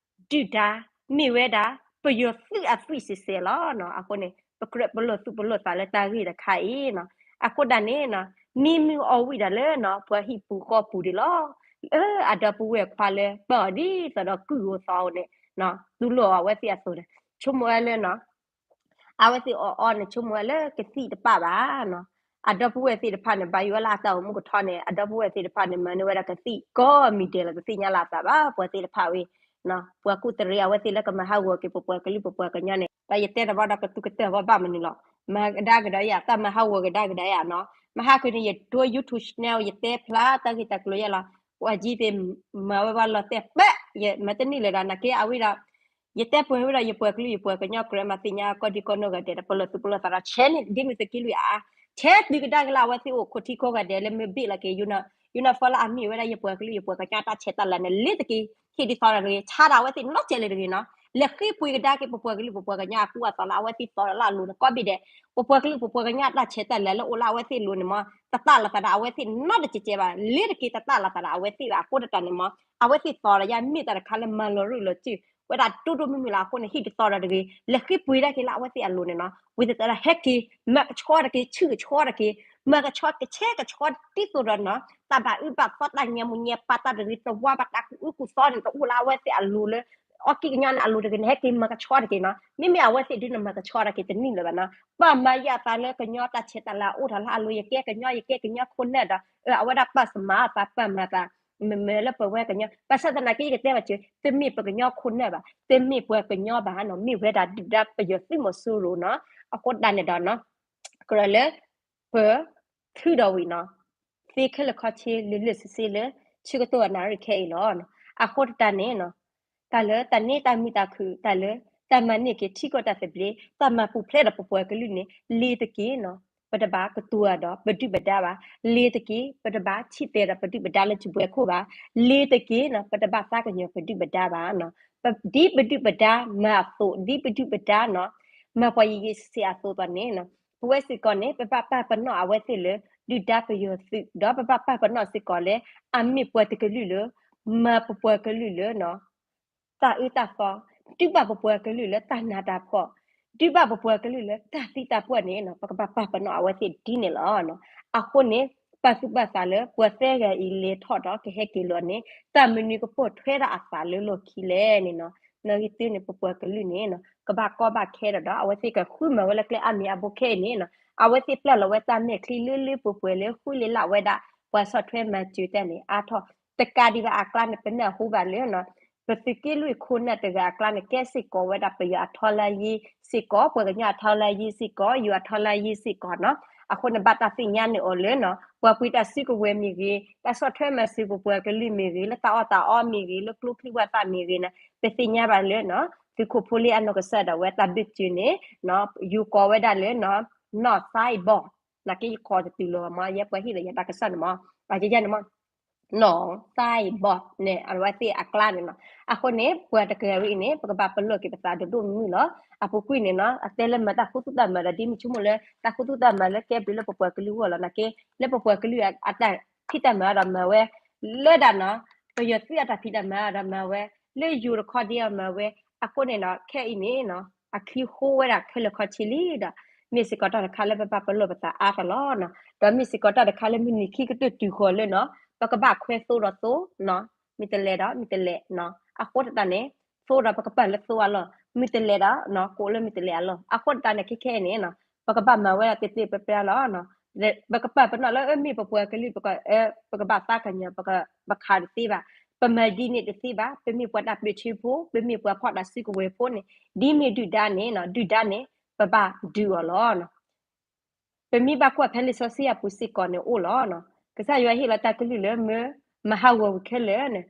ဒုၣ်ဒါ မ့ၢ်ဝဲဒၣ် ပယီၤသုးအသွံၣ်စဲးစဲးလီၤ. အဃိန့ၣ် ပကြၢးပလီၢ်သူၣ်ပလီၢ်သးလၢတၢ်ဂ့ၢ်တခါအံၤနီၤ အဃိဒၣ်န့ၣ်နီၤ မ့ၢ်မုၢ်အီၣ်ဝံၤဒၣ်လၢနီၤ ပှၤဟံၣ်ပူၤဃီပူၤဒံးလီၤ. လၢအဒီပုၢ်ဝဲၢ်ခွါလၢ ပၢၢ်အီၤဒ်သိးဒီးကုၢ်ဧိၤသီဧိၤန့ၣ် တူၢ်လိာ်အဝဲသ့ၣ်အသိးန့ၣ် ဆိကမိၣ်ဝဲလၢနီၤ အဝဲသ့ၣ်အီၣ်အီန့ၣ် ဆိကမိၣ်ဝဲလၢကသံၣ်တပာ်ဘၣ်နီၤ အဒီပုၢ်ဝဲၢ်သ့ၣ်တဖၣ်န့ၣ် ဘၣ်ယိၣ်ဝဲလၢအတၢ်အိၣ်မူကထီန့ၣ် အဒီပုၢ်ဝဲၢ်သ့ၣ်တဖၣ်န့ၣ် မၤန့ၢ်ဝဲဒၣ်ကသံၣ်ကိးမံၤဒဲးလီၤ တသ့ၣ်ညါလီၤအသးဘၣ် ပှၤသ့ၣ်တဖၣ်ဝဲ ပှၤကူၣ်တရံးအဝဲသ့ၣ်လၢကမၤဟးဂီၤက့ၤပပှၤကလုာ်ပပှၤကညီန့ၣ် ဒီးယတဲတဘျီဒီးကသူၣ်ကတၢၢ်ဘၣ်မနုၤလီၤ မၤကဒါကဒီးယၤ တၢ်မၤဟးဂီၤကဒါကဒါယၤနီၤ မဟါခီန့ၣ် ယဒိ YouTube channel ယတဲဖျါတၢ်ဂ့ၢ်တၢ်ကျိၤယဲလီၤ ပှၤကၠံသ့ၣ် မၤဝဲဘၣ်လီၤတဲာ်ပၢၢ် ယမၤတန့ၢ်လၢၤဒီး နာ်က့အဝံၤဒီး ယတဲပှဲၤဝဲဒၣ် ယပှၤကလုာ်ယပှၤကညီ ကြၢးမၤသ့ၣ်ညါ ကီၢ်ဒံကီၢ်နီၢ်ဂၤဒဲးဒီး ပလီၢ်သူၣ်ပလီၢ်သးဒီး ဆဲးန့ၣ် ဒ်မုၢ်သုးက့လွံၢ်အါ ဆဲးသုးကဒါက့ၤလၢအဝဲသ့ၣ်အိၣ်ခိၣ်ထံခိၣ်ဂၤဒဲးလၢမ့ၢ်ဘ့ၣ်လီၤက့ၤ uniform လၢအမ့ၢ်ဝဲဒၣ်ယပှၤကလုာ်ယပှၤကညီတၢ်ဆဲးတၢ်လၤန့ၣ် လ့ၤတက့ၢ် ဟ့ၣ်ဒ်သိးဒီးတဂ့ၤ ဆါဒီးအဝဲသ့ၣ်နီတစဲးလၢၤတဂ့ၤနီၤ လဲၤဃ့ပှ့ၤကဒါက့ၤ ပပှၤကလုာ်ပပှၤကညီအကူအသိးလၢအဝဲသ့ၣ်သီဒီးလၢအလိၤန့ၣ် ကိးဘ့ၣ်ဒဲး ပပှၤကလုာ်ပပှၤကညီအတၢ်ဆဲးတၢ်လၤလၢအိၣ်လၢအဝဲသ့ၣ်လိၤန့ၣ်မ့ၢ် တတၢ်လီၤသးဒီးအဝဲသ့ၣ်နီတစဲးကဲးဘၣ် လ့ၤတက့ၢ် တတၢ်လီၤသးဒီးအဝဲသ့ၣ်ဘၣ် အဃိတၢ်န့ၣ်မ့ၢ် အဝဲသ့ၣ်သီဒီးယၤမ့ၢ်တၢ်တခါလၢမၤလီၤရူၢ်လီၤစၢ် ဝဲဒၣ်ဒိၣ်ဒိၣ်မုၢ်မုၢ်လီၤ အဃိန့ၣ် ဟ့ၣ်ဒ်သိးဒီးတဂ့ၤ လဲၤဃ့ပှ့ၤဒၣ်က့ၤလၢအဝဲသ့ၣ်အလိၤန့ၣ်နီၤ ဝံၤသတးဒီးဟဲက့ၤ မၤကဆှီတက့ၤ ဆူၣ်ကဆှီတက့ၤ မၤကဆှီကဆဲးကဆှီဒ်သိးဒီးနီၤ တၢ်ဘၣ်အုၣ်ဘၣ်သီတၢ်ညါမူညါပၢ်တၢ်တဂ့ၤ တဝါဘၣ်တၢ်ကူၣ်အုၣ်ကူၣ်သီန့ၣ် တအိၣ်လၢအဝဲသ့ၣ်အလိၤလၢ အီကံကညီန့ၣ်အလိၤတဂ့ၤန့ၣ် ဟဲက့ၤမၤကဆှီတက့ၤနီၤ မ့မ့ၢ်အဝဲသ့ၣ်ဒုးန့ၣ် မၤကဆှီတက့ၤတနံၣ်လၢၤဘၣ်နီၤ ပၢ်မၤယၤသးလၢကညီတၢ်ဆဲးတၢ်လၤအိၣ်ထီၣ်လၢအလိၤ ယကဲကညီ ယကဲကညီခိၣ်နၢ်ဒီး အဝဲဒၣ်ပၢ်စမၤသး ပၢ်မၤသး မ့မ့ၢ်လၢပဝဲကညီ ဘၣ်ဆၣ်သနာ်က့ ယကတဲဘၣ်စၢၤ တမ့ၢ်ပကညီခိၣ်နၢ်ဘၣ် တမ့ၢ်ပှၤကညီဘၣ်နီၤ မ့ၢ်ဝဲဒၣ်ဒုၣ်ဒါပယီၤသုးမီၤစိရိၤနီၤ အဃိဒၣ်န့ၣ်ဒီးနီၤ ကြၢးလၢ ပထုးဒီးဝံၤနီၤ သ့ခဲလၢာ်ခီဆ့လၢာ်လၢာ်ဆ့ဆ့လၢ ဆၢကတီၢ်အနၣ်ရံၣ်ခဲအံၤလီၤ. အဃိတၢ်န့ၣ်နီၤ တၢ်လၢတၢ်န့ၢ်တၢ်မုာ်တၢ်ခုၣ် တၢ်လၢ တၢ်မၤန့ၢ်က့ၤထံကီၢ်တၢ်သဘျ့ တၢ်မၤပူၤဖျဲးဒီးပပှၤကလုာ်န့ၣ် လ့ၤတက့ၢ်နီၤ ပတဘၣ်ကတိၤဒီးပဒုၣ်ပဒါဘၣ် လ့ၤတက့ၢ် ပတဘၣ်ထံၣ်သဲဒီးပဒုၣ်ပဒါလၢစုဘှဲခိၣ်ဘၣ် လ့ၤတက့ၢ်နီၤ ပတဘၣ်သးကညီၤပဒုၣ်ပဒါဘၣ်နီၤ ဒ်ပဒုၣ်ပဒါမၤအသိး ဒ်ပဒုၣ်ပဒါနီၤ မၤပှၤယံာ်ယံာ်ဆဲးဆဲးအသိးသိးန့ၣ်နီၤ ပဝဲစ့ၢ်ကီးန့ၣ် ပဘၣ်ပာ်ပနီၣ်အဝဲသ့ၣ်လၢ ဒုၣ်ဒါပယီၤသုး ဒီးပဘၣ်ပာ်ပနီၣ်စ့ၢ်ကီးလၢ အမ့ၢ်ပှၤတကလုာ်လၢ မၤပပှၤကလုာ်လၢနီၤ တၢ်အၢတၢ်သီ ဒုးဘၣ်ပပှၤကလုာ်လၢတၢ်နးတၢ်ဖှီၣ် ဒုးဘၣ်ပပှၤကလုာ်လၢတၢ်သံတၢ်ပှၢ်န့ၣ်နီၤ ပကဘၣ်ပာ်ပနီၣ်အဝဲသ့ၣ်ဒ်န့ၣ်လီၤ. အဃိန့ၣ် ပာ်သူၣ်ပာ်သးလၢ ပှၤသၢဂၤအံၤလဲၤထီၣ်ဒီးကဟဲက့ၤလီၤန့ၣ် တၢ်မနုၤကပိာ်ထွဲဒၣ်အသးလၢလီၢ်ခံလဲၣ်န့ၣ်နီၤ နီၣ်ဂံၢ်သုန့ၣ် ပပှၤကလုာ်န့ၣ်နီၤ ကဘၣ်ကီဘၣ်ခဲဒီးဒီး အဝဲသ့ၣ်ကဃုမၤဝဲလၢကျဲအါမံၤအါဘိခဲအံၤန့ၣ်နီၤ အဝဲသ့ၣ်ပျၢ်လီၤဝဲတၢ်မဲာ်ချံလၢလၢပှဲၤပှဲၤလၢဃုလ့လၢ်ဝဲဒၣ် ပှၤဆီၣ်ထွဲမၤစၢၤတၢ်န့ၣ် အါထီၣ် တကးဒံးဘၣ်အကျါန့ၣ် ပနၢ်ဟူဘၣ်လၢနီၤ ပသုးက့လွံၢ်ခိၣ်နၢ်တဂၤအကျါန့ၣ် ကဲစ့ၢ်ကီးဝဲဒၣ်ပယီၤအထီလါယံၤစ့ၢ်ကီး ပှၤကညီအထီလါယံၤစ့ၢ်ကီး ယိၤအထီလါယံၤစ့ၢ်ကီးနီၤ အဃိန့ၣ် ဘၣ်တၢ်သ့ၣ်ညါန့ၢ်အီၤလၢနီၤ ပှၤပှ့ၤတၢ်စုကဝဲၤမ့ၢ်ဂ့ၤ တၢ်ဆီၣ်ထွဲမၤစၢၤပပှၤကလုာ်မ့ၢ်ဂ့ၤ လၢတၢ်အီၣ်တၢ်အီမ့ၢ်ဂ့ၤ လၢကျိချံဝၣ်သၣ်မ့ၢ်ဂ့ၤန့ၣ် ပသ့ၣ်ညါဘၣ်လၢနီၤ သုးခိၣ်ဖိလ့အနီၢ်ကစၢ်ဒၣ်ဝဲတၢ်ဘၢၣ်စၢၤန့ၣ် ယိၤကိးဝဲဒၣ်လၢနီၤ နီၢ်သါအံၤဘီၣ် နာ်က့ယကိးတတုၤလီၤမး ယဲပှၤဟ့ၣ်လီၤယၤတၢ်ကစီၣ်န့ၣ်မး အယဲယဲန့ၣ်မး နီၢ်သၣ်ဘီန့ၣ် အဝဲသ့ၣ်အကျါန့ၣ်နီၤ. အဃိန့ၣ် ပှၤတကယၤဝံၤအံၤန့ၣ် ပကဘၣ်ပလီၢ်က့ၤပသးဒိၣ်ဒိၣ်မုၢ်မုၢ်လီၤ. အပူၤကွံာ်န့ၣ်နီၤ အတဲလၢမၤတၢ်ခူသူၣ်တၢ်မၤဒီး ဒ်မ့ၢ်ဆိကမိၣ်လၢတၢ်ခူသူၣ်တၢ်မၤလၢကဲဘျုးလၢပပှၤကလုာ်အဂီၢ်လီၤ. နာ်က့ လၢပပှၤကလုာ်အတၢ်ဖံးတၢ်မၤဒီးမၤဝဲ လၢဒၣ်နီၤ ပယီၤသုးအတၢ်ဖံးတၢ်မၤဒီးမၤဝဲ လၢယိၤတခီဒ်အမၤဝဲ. အဃိန့ၣ်နီၤ ခဲအံၤန့ၣ်နီၤ အချံဃိဝဲဒၣ်ခဲလၢာ်ခီဆ့လံဒီး မ့ၢ်စ့ၢ်ကီးတၢ်တခါလၢပဘၣ်ပလီၢ်ပသးအါထီၣ်လီၤနီၤ. ဒီးမ့ၢ်စ့ၢ်ကီးတၢ်တခါလၢမုၢ်နံၤခံကတၢၢ်တုၤဃီၤလၢနီၤ ပကဘၣ်ခွဲသိဒီးသိနီၤ မ့ၢ်တလဲၤဒီးမ့ၢ်တလဲၤနီၤ. အဃိသတးန့ၣ် သိဒီးပကပာ်လၢသိအလီၢ် မ့ၢ်တလဲၤဒီးနီၤ ကိးလၢမ့ၢ်တလဲၤအလီၢ်. အဃိသတးန့ၣ် ခဲခဲအံၤန့ၣ်နီၤ ပကဘၣ်မၤဝဲဒၣ်သ့သ့ပျၢ်ပျၢ်လီၤနီၤ. ပကပာ်ပနီၣ်လၢအမ့ၢ်ပပှၤကလုာ် ပကဘၣ်သးကညီၤ ပကဘၣ်ခးတသ့ဘၣ်. ပမၤဒ်န့ၣ်တသ့ဘၣ်. ပမ့ၢ်ပှၤတၢ်ပၢဆှၢဖိ ပမ့ၢ်ပှၤဖီၣ်တၢ်စုကဝဲၤဖိန့ၣ် ဒ်မ့ၢ်ဒုၣ်ဒါန့ၣ်နီၤ ဒုၣ်ဒါန့ၣ် ပဘၣ်ဒုးအီၤလီၤနီၤ. ပမ့ၢ်ဘၣ်ကွၢ်ဖဲလံာ်စီဆှံအပူၤစ့ၢ်ကီးန့ၣ်အိၣ်လီၤနီၤ. ကစၢ်ယွၤဟ့ၣ်လီၤတၢ်ကလုၢ်လၢမၢမၤဟးဂီၤဝံၤခဲလၢာ်န့ၣ်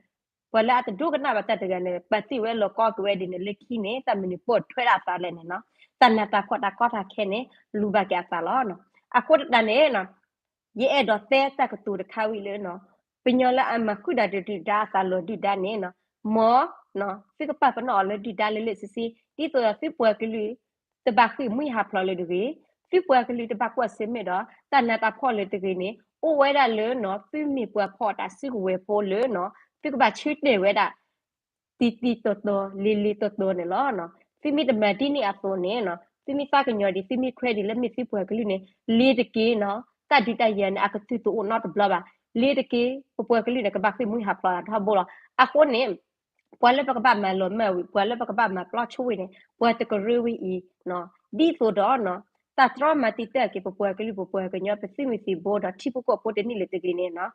ပှၤလၢအတဒိကနၣ်ဘၣ်တၢ်တဂၤန့ၣ် ပာ်တ့ၢ်ဝဲလီၤကီက့ၤဝဲဒ်န့ၣ် လၢခံန့ၣ် တၢ်မနုၤပိာ်ထွဲဒၣ်အသးလဲၣ်န့ၣ်နီၤ. တၢ်နးတၢ်ဖှီၣ်တၢ်ကီတၢ်ခဲန့ၣ် လူၤဘၣ်က့ၤအသးလီၤနီၤ. အဃိသတးန့ၣ်နီၤ ယအဲၣ်ဒိးတဲတၢ်ကတိၤတခါဝံၤလၢနီၤ ပှၤကညီလၢအမၤဃုာ်ဒီးဒုၣ်ဒါအသးလီၤဒုၣ်ဒါန့ၣ်နီၤ မ် သုကပာ်ပနီၣ်အီၤလၢဒုၣ်ဒါလၢလၢာ်ဆ့ဆ့ ဒ်သိးဒီးသုပှၤကလုာ် တဘၣ်ဃ့ၢ်မှံဟးဖျိးလၢၤတဂ့ၤ, သုပှၤကလုာ်တဘၣ်ကွၢ်ဆၢၣ်မဲာ်ဒီး တၢ်နးတၢ်ဖှီၣ်လၢၤတဂ့ၤန့ၣ် အိၣ်ဝဲဒၣ်လၢနီၤ သုမ့ၢ်ပှၤဖီၣ်တၢ်စုကဝဲၤဖိလၢနီၤ သုကဘၣ်ဆၢတဲာ်ဝဲဒၣ် တံၤတံၤတီၤတီၤ လံၤလံၤတီၤတီၤန့ၣ်လီၤ. သုမ့ၢ်တမၤဒ်န့ၣ်အသိးန့ၣ်နီၤ သုမ့ၢ်သးကညီၤဒံး သုမ့ၢ်ခွဲးဒံးလၢမ့ၢ်သုပှၤကလုာ်န့ၣ် လ့ၤတက့ၢ်နီၤ တၢ်ဒုးတၢ်ယၤန့ၣ် အကတုၤတအိၣ်နီတဘျီဘၣ်. လ့ၤတက့ၢ် ပပှၤကလုာ်န့ၣ် ကဘၣ်ဃ့ၢ်မှံဟးဖျိးထီဘိလီၤ. အဃိန့ၣ် ပှၤလၢပကဘၣ်မၤလီၤမၢ်ဝံၤ ပှၤလၢပကဘၣ်မၤပျီဆိဝံၤန့ၣ် ပှၤတကရၢဝံၤအံၤ ဒ်သိးဒီး တၢ်တြီမၤတံာ်တာ်က့ၤ ပပှၤကလုာ်ပပှၤကညီ ပသုးမုၢ်သံၣ်ဘိဒီးထံဖိကီၢ်ဖိတနံၣ်လၢၤတဂ့ၤန့ၣ်နီၤ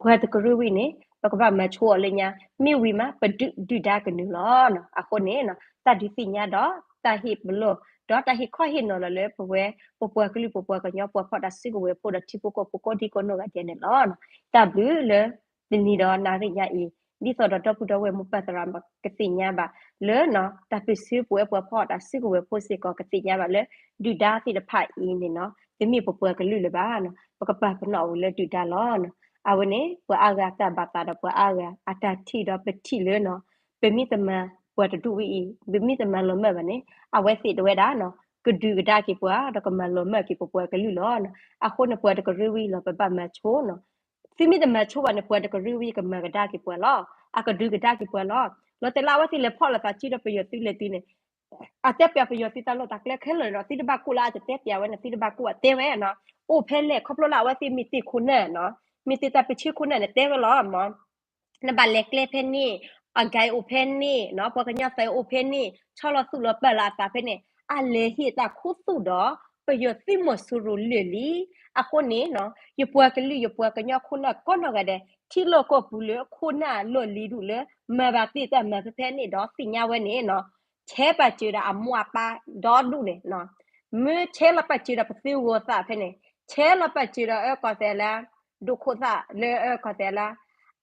ပှၤတကရၢဝံၤန့ၣ် ပကဘၣ်မၤဆိအီၤလၢညါ မ့ၢ်ဝံၤမး ပဒုၣ်ဒုၣ်ဒါကနုာ်လီၤ. အဃိန့ၣ် တၢ်ဒုးသ့ၣ်ညါဒီး တၢ်ဟ့ၣ်ပလီၢ် ဒီးတၢ်ဟ့ၣ်ခီဟ့ၣ်နီၤလီၤလၢပဝဲ ပပှၤကလုာ်ပပှၤကညီ ပှၤဖီၣ်တၢ်စုကဝဲၤဖိဒီးထံဖိကီၢ်ဖိကိးဒံကိးနီၢ်ဂၤဒဲးန့ၣ်လီၤ. တၢ်ဘျုးလၢ တနံၤဒီးနၤရ့ညါအံၤ ဒ်သိးဒီးဒီပုၢ်ဒီဝဲၢ်မိၢ်ပၢ်သရၣ်သမါ ကသ့ၣ်ညါဘၣ်လၢ တၢ်ပၢဆှၢပဝဲပှၤဖီၣ်တၢ်စုကဝဲၤဖိစ့ၢ်ကီး ကသ့ၣ်ညါဘၣ်လၢ ဒုၣ်ဒါသ့ၣ်တဖၣ်အံၤန့ၣ်နီၤ တမ့ၢ်ပပှၤကလုာ်လၢၤဘၣ်. ပကပာ်ပနီၣ်ဝံၤလၢဒုၣ်ဒါလီၤ. အဝဲန့ၣ် ပှၤအါဂၤတၢ်ဘၣ်သးဒီးပှၤအါဂၤအတၢ်ထံၣ်ဒီးပထံၣ်လၢနီၤ ပမ့ၢ်တမၤပှၤတဒူၣ်ဝဲအံၤ ပမ့ၢ်တမၤလီၤမၢ်ဘၣ်န့ၣ် အဝဲသ့ၣ်တဝဲဒၣ်နီၤ ကဒုးကဒါက့ၤပှၤ ဒီးကမၤလီၤမၢ်က့ၤပပှၤကလုာ်လီၤ. အဃိန့ၣ် ပှၤတကရၢဝံၤလီၤ ပဘၣ်မၤဆိနီၤ သုမ့ၢ်တမၤဆိဘၣ်န့ၣ် ပှၤတကရၢဝံၤကမၤကဒါက့ၤပှၤလီၤ. အကဒုးကဒါက့ၤပှၤလီၤ. လီၤတဲာ်လၢအဝဲသ့ၣ်လဲၤဖီၣ်လိာ်သးစုဒီးပယီၤသုးလဲၤတုၤန့ၣ် အတဲပၠးပယီၤသုးတၢ်လီၢ်တၢ်ကျဲခဲလၢာ်ဒီး သုတဘၣ်ကိၢ်လၢအတတဲပၠးဝဲန့ၣ် သုတဘၣ်ကိၢ်အတဲဝဲနီၤ အိၣ်ဖဲလဲၣ် ခီဖျိလၢအဝဲသ့ၣ်မ့ၢ်တ့ၢ်ခိၣ်နၢ်နီၤ မ့ၢ်တ့ၢ်တၢ်ပၢဆှၢခိၣ်နၢ်န့ၣ် တဲဝဲလီၤမး နဘၣ်လဲၤကျဲဖဲန့ၣ် အဂၤအိၣ်ဖဲန့ၣ်နီၤ ပှၤကညီသုးအိၣ်ဖဲန့ၣ် ဆီလီၤသူၣ်လီၤပာ်လီၤအသးဖဲန့ၣ် အလဲၤဟ့ၣ်တၢ်ခူသူၣ်ဒီး ပယီၤသုးမီၤစိရိၤလၢာ်လံ. အဃိန့ၣ်နီၤ ယပှၤကလုာ်ယပှၤကညီခိၣ်နၢ်ကိးနီၢ်ဂၤဒဲး ထံလီၢ်ကီၢ်ပူၤလၢခိၣ်နၢ်လီၢ်လံၤဒူၣ်လၢ မၤဘၣ်သ့ၣ်တၢ်မၤဖဲဖဲန့ၣ်ဒီးသ့ၣ်ညါဝဲန့ၣ်နီၤ ဆဲးပာ်စၢၤဒီးအမိၢ်အပၢ်ဒီဒူၣ်န့ၣ်နီၤ မ့ၢ်ဆဲးလီၤပာ်စၢၤဒီးပသုးဂီၤသးဖဲန့ၣ် ဆဲးလီၤပာ်စၢၤဒီးအၢကီၢ်သဲးလၢ ဒိၣ်ခိၣ်သၣ်လၢအၢကီၢ်သဲးလၢ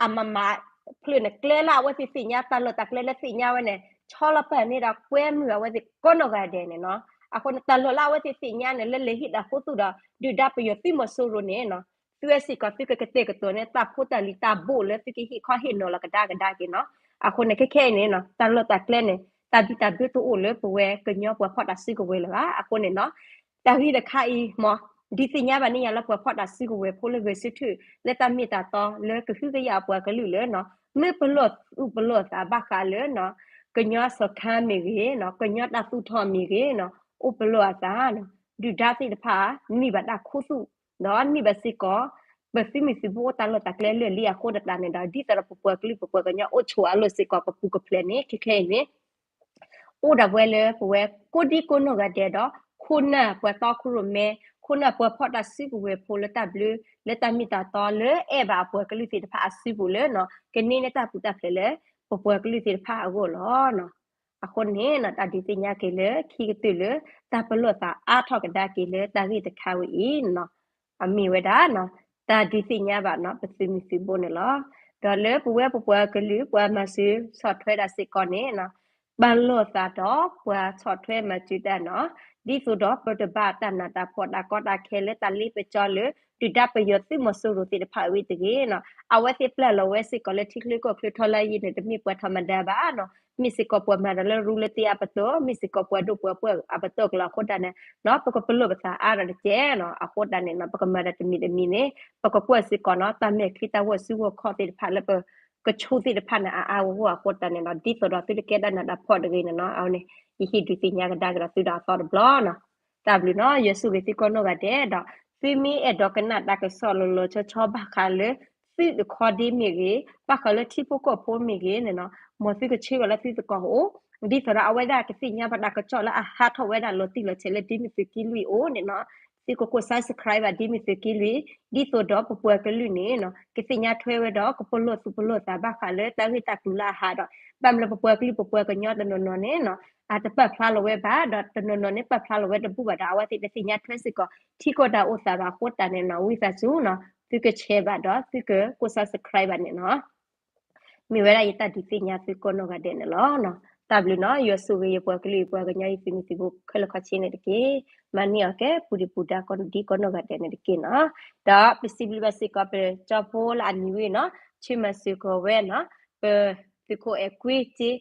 အမၤမၤဖျၢၣ်န့ၣ် ကျဲလၢအဝဲသ့ၣ်သ့ၣ်ညါ တၢ်လီၢ်တၢ်ကျဲလၢသ့ၣ်ညါဝဲန့ၣ် ဆီလီၤပာ်န့ၢ်ဒီးကွဲမုာ်အဝဲသ့ၣ်ကိးနီၢ်ဂၤဒဲးန့ၣ်နီၤ. အဃိန့ၣ် တၢ်လီၢ်လၢအဝဲသ့ၣ်သ့ၣ်ညါန့ၣ် လၢလဲၤဟ့ၣ်တၢ်ခူသူၣ်ဒီး ဒုၣ်ဒါပယီၤသုးမီၤစိရိၤန့ၣ်နီၤ သုဝဲစ့ၢ်ကီးသုကကတဲာ်ကတီၤန့ၢ် တၢ်ဖိတၢ်လံၤတၢ်ဘိၣ်လၢသုကဟ့ၣ်ခီဟ့ၣ်နီၤလီၤကဒါကဒါက့ၤနီၤ. အဃိန့ၣ် ခဲခဲအံၤန့ၣ်နီၤ တၢ်လီၢ်တၢ်ကျဲန့ၣ် တၢ်ဘံၣ်တၢ်ဘၢတအိၣ်လၢပဝဲကညီပှၤဖီၣ်တၢ်စုကဝဲၤလၢၤဘၣ်. အဃိန့ၣ်နီၤ တၢ်ဂ့ၢ်တခါအံၤမး ဒုးသ့ၣ်ညါဘၣ်န့ၢ်ယၤလၢပှၤဖီၣ်တၢ်စုကဝဲၤဖိလၢဂဲၤဆၢထၢၣ် လၢတၢ်မ့ၢ်တၢ်တီလၢကဟုကယာ်အပှၤကလုာ်လၢနီၤ မ့ၢ်ပလီၢ်သူၣ်ပလီၢ်သးဘၣ်ဃးလၢနီၤ ကညီစီၤခါမ့ၢ်ဂ့ၤနီၤ ကညီတၢ်သူၣ်ထီၣ်မ့ၢ်ဂ့ၤနီၤ အိၣ်ပလီၢ်အသးနီၤ ဒုၣ်ဒါသ့ၣ်တဖၣ် န့ၢ်ဘၣ်တၢ်ခူသူၣ် ဒီးန့ၢ်ဘၣ်စ့ၢ်ကီး ပသုးမုၢ်သံၣ်ဘိအိၣ်တၢ်လီၢ်တၢ်ကျဲလၢာ်လံအဃိသတးန့ၣ်ဒီး ဒ်သိးဒီးပပှၤကလုာ်ပပှၤကညီအိၣ်ဆိးအလီၢ်စ့ၢ်ကီး ပပူၤကဖျဲးန့ၣ် ခဲခဲအံၤန့ၣ် အိၣ်ဒၣ်ဝဲလၢပဝဲကိးဒံကိးနီၢ်ဂၤဒဲးဒီး ခိၣ်နၢ်ပှၤတီခိၣ်ရိၣ်မဲ ခိၣ်နၢ်ပှၤဖီၣ်တၢ်စုကဝဲၤဖိလၢတၢ်ဘျုး လၢတၢ်မ့ၢ်တၢ်တီလၢအဲၣ်ဘၣ်အပှၤကလုာ်သ့ၣ်တဖၣ်အစုပူၤလၢနီၤ ကန့ၢ်န့ၢ်တၢ်ပူၤတၢ်ဖျဲးလၢ ပပှၤကလုာ်သ့ၣ်တဖၣ်အဂီၢ်လီၤ. အဃိန့ၣ် တၢ်ဒုးသ့ၣ်ညါက့ၤလၢခံကတၢၢ်လၢ တၢ်ပလီၢ်သးအါထီၣ်ကဒါက့ၤလၢတၢ်ဂ့ၢ်တခါဝဲအံၤနီၤ အမ့ၢ်ဝဲဒၣ် တၢ်ဒုးသ့ၣ်ညါဘၣ်နီၤ ပသုးမုၢ်သံၣ်ဘိန့ၣ်လီၤ. ဒီးလၢပဝဲပပှၤကလုာ် ပှၤမၤစၢၤဆီၣ်ထွဲတၢ်စ့ၢ်ကီးန့ၣ် ပလီၢ်သးဒီးပှၤဆီၣ်ထွဲမၤစၢၤတၢ်နီၤ ဒ်သိးဒီးပတဘၣ်တၢ်နးတၢ်ဖှီၣ်တၢ်ကီတၢ်ခဲလၢတၢ်လ့ပစီလၢ ဒုၣ်ဒါပယီၤသုးမီၤစိရိၤသ့ၣ်တဖၣ်ဝဲတဂ့ၤနီၤ, အဝဲသ့ၣ်ပျၢ်လီၤဝဲစ့ၢ်ကီးလၢထံချၢကီၢ်ချၢထီလၢယံၤန့ၣ် တမ့ၢ်ပှၤထီမဒါဘၣ်နီၤ, မ့ၢ်စ့ၢ်ကီးပှၤမၤတၢ်လၢရူလၢသ့အပတီၢ်, မ့ၢ်စ့ၢ်ကီးပှၤဒိၣ်ပှၤပှၢ်အပတီၢ်ကလီၤအဃိတၢ်န့ၣ်နီၤ, ပကပလီၢ်ပသးအါဒီးတကဲနီၤ, အဃိတၢ်န့ၣ်နီၤ ပကမၤတၢ်တမံၤတမံၤန့ၣ် ပကကွၢ်စ့ၢ်ကီးနီၤ တၢ်မဲာ်ချံတၢ်ဂီၢ်စုဂီၢ်ခီၣ်သ့ၣ်တဖၣ်လၢပ ကဆိသ့ၣ်တဖၣ်န့ၣ် အအါဂီၢ်ဂီၢ်အဃိတၢ်န့ၣ်နီၤ, ဒ်သိးဒီးသုတကဲတၢ်နးတၢ်ဖှီၣ်တဂ့ၤန့ၣ်နီၤ, အဝဲန့ၣ် ယဟ့ၣ်ဒုးသ့ၣ်ညါကဒါက့ၤဒီးသုဒီးအသီတဘျီနီၤ. တၢ်ဘျုးနီၤ, ယွၤဆိၣ်ဂ့ၤသုကိးနီၢ်ဂၤဒဲးဒီး သုမ့ၢ်အဲၣ်ဒိးကနၣ်တၢ်ကစီၣ်လီၤလီၤဆီဆီဘၣ်ဃးလၢ သုတခီဒ့မ့ၢ်ဂ့ၤ, ဘၣ်ဃးလၢထံဖိကီၢ်ဖိမ့ၢ်ဂ့ၤန့ၣ်နီၤ, မ်သုကဆှၢဘၣ်လၢသုသကိးအိၣ်, ဒ်သိးဒီးအဝဲဒၣ်ကသ့ၣ်ညါဘၣ်တၢ်ကစီၣ်လၢအဟးထီၣ်ဝဲဒၣ်လီၤတံၢ်လီၤဆဲးလၢဒ်မ့ၢ်သုးက့လွံၢ်အိၣ်န့ၣ်နီၤ, သုကကိး subscribe ဘၣ်ဒ်မ့ၢ်သုးက့လွံၢ်, ဒ်သိးဒီးပပှၤကလုာ်န့ၣ်နီၤ ကသ့ၣ်ညါထွဲဝဲဒီး ကပလီၢ်သူၣ်ပလီၢ်သးဘၣ်ဃးလၢတၢ်ဂ့ၢ်တၢ်ကျိၤလၢအဟးဒီး ဘၣ်မနုၤလၢပပှၤကလုာ်ပပှၤကညီတနီၤနီၤန့ၣ်နီၤ အတပာ်ဖျါလီၤဝဲဘၣ် ဒီးတနီၤနီၤန့ၣ် ပာ်ဖျါလီၤဝဲတဘူၣ်ဘၣ်ဒီး အဝဲသ့ၣ်တသ့ၣ်ညါထွဲစ့ၢ်ကီး ထံကီၢ်တၢ်အိၣ်သးဘၣ်အဃိတၢ်န့ၣ်နီၤ, ဝံသးစူၤနီၤ သုက share ဘၣ်ဒီး သုကကိး subscribe ဘၣ်န့ၣ်နီၤ. မ့ၢ်ဝဲဒၣ်ယတၢ်ဒုးသ့ၣ်ညါသုကိးနီၢ်ဂၤဒဲးန့ၣ်လီၤ. တၢ်ဘျုးနီၤ, ယွၤဆိၣ်ဂ့ၤယပှၤကလုာ်ယပှၤကညီ ယသုးမုၢ်သံၣ်ဘိခဲလၢာ်ခဲဆ့န့ၣ်တက့ၢ်. မၤန့ၢ်အီၤကဲ ပူၤဒံးပူၤဒါဒ်ကိးနီၢ်ဂၤဒဲးန့ၣ်တက့ၢ်နီၤ. ဒီးပစံးဘျုးဘၣ်စ့ၢ်ကီး ပကၠီဖိလၢအနံၤဝံၤနီၤ, ဆှၢမၤစၢၤကီးဝဲနီၤ, ပသုးခိၣ်အဲၣ်ကွံစ့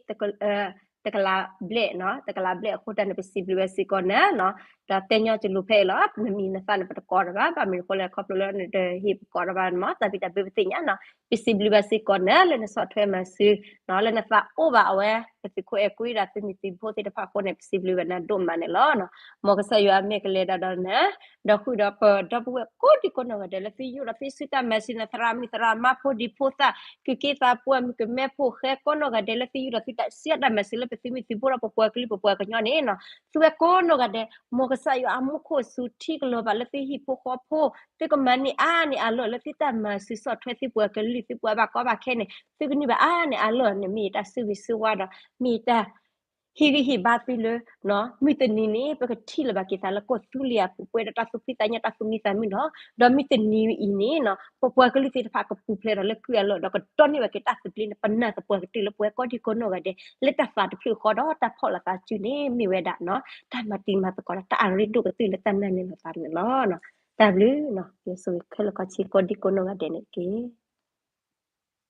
တကလးဘျဲၣ်နီၤ, တကလးဘျဲၣ်အဃိတၢ်န့ၣ် ပစံးဘျုးဝဲစ့ၢ်ကီးနၤနီၤ. ဒီးတဲညီစလူၤဖဲအံၤလီၤ, နမံၤနသၣ်န့ၣ် ပတကိးတဘၣ်, ဘၣ်မနုၤအဃိလဲၣ် ခီဖျိလၢနတဟ့ၣ်ပကိးတဘၣ်မး တၢ်ဘံၣ်တၢ်ဘၢပသ့ၣ်ညါနီၤ. ပစံးဘျုးဘၣ်စ့ၢ်ကီးနၤ လၢနဆီၣ်ထွဲမၤစၢၤနီၤ, လၢနသးအိၣ်ဘၣ်အဝဲ ပသုးခိၣ်အဲၣ်ကွံဒီးသုးမုၢ်သံၣ်ဘိသ့ၣ်တဖၣ်အဃိန့ၣ် ပစံးဘျုးဘၣ်နၤဒိၣ်မးန့ၣ်လီၤ. မ်ကစၢ်ယွၤအမ့ၢ်ကလဲၤဒၣ်ဒီးနၤ, ဒီးဃုာ်ဒီးပဒီပုၢ်ဝဲၢ်ကိးဒံကိးနီၢ်ဂၤဒဲး လၢသုယူၢ်ဒီးသုစုတၢ်မၤစၢၤ နသရၣ်မုၣ်သရၣ်မါဖိဒံဖိသၣ် ကုၢ်က့သးပှၢ်မုၢ်ကမဲဖိဃဲကိးနီၢ်ဂၤဒဲး လၢသုယူၢ်ဒီးသုတၢ်စုတၢ်မၤစၢၤလၢပသုးမုၢ်သံၣ်ဘိဒီးပပှၤကလုာ်ပပှၤကညီန့ၣ်နီၤ, သုဝဲကိးနီၢ်ဂၤဒဲး မ်ကစၢ်ယွၤအမူခိၣ်စူၤထံကလီၤဘၣ်လၢသုဟံၣ်ဖိဃီဖိ, သုကမၤန့ၢ်အါန့ၢ်အလီၢ်လၢသုတၢ်မၤစၢၤဆီၣ်ထွဲသုပှၤကလုာ်သုပှၤဘၣ်ကီဘၣ်ခဲန့ၣ် သုကန့ၢ်ဘၣ်အါန့ၢ်အလီၢ်န့ၣ် မ့ၢ်ယတၢ်ဆၢဂ့ၤဆၢဝါဒီး မ့ၢ်ယတၢ် ဟ့ၣ်ဂံၢ်ဟ့ၣ်ဘါသုလၢ မုၢ်တနံၤန့ၣ် ပကထံၣ်လိာ်ဘၣ်က့ၤသးလၢကီၢ်သူလ့ၤအပူၤ ပှဲၤဒီးတၢ်သူၣ်ဖှံသးညီ တၢ်သူၣ်မံသးမုာ်လီၤ. ဒီးမုၢ်တနံၤအံၤန့ၣ်နီၤ ပပှၤကလုာ်သ့ၣ်တဖၣ်ကပူၤဖျဲးဒီးလၢကုၢ်အလီၢ် ဒီးကတီၢ်န့ၢ်ဘၣ်က့ၤတၢ်သဘျ့န့ၣ် ပနာ်သပှၢ်ကတၢၢ်လၢပဝဲကိးဒံကိးနီၢ်ဂၤဒဲး လၢတၢ်သးတဖျၢၣ်ဃီဒီးတၢ်ဖီၣ်လိာ်သးစုန့ၣ် မ့ၢ်ဝဲဒၣ်နီၤ တၢ်မၤတံၤမၤသကိးဒီးတၢ်အရ့ဒိၣ်ကတၢၢ်လၢတၢ်နာ်န့ၢ်လိာ်သးန့ၣ်လီၤ. တၢ်ဘျုးနီၤ ယွၤဆိၣ်ဂ့ၤခဲလၢာ်ခဲဆ့ကိးဒံကိးနီၢ်ဂၤဒဲးန့ၣ်တက့ၢ်.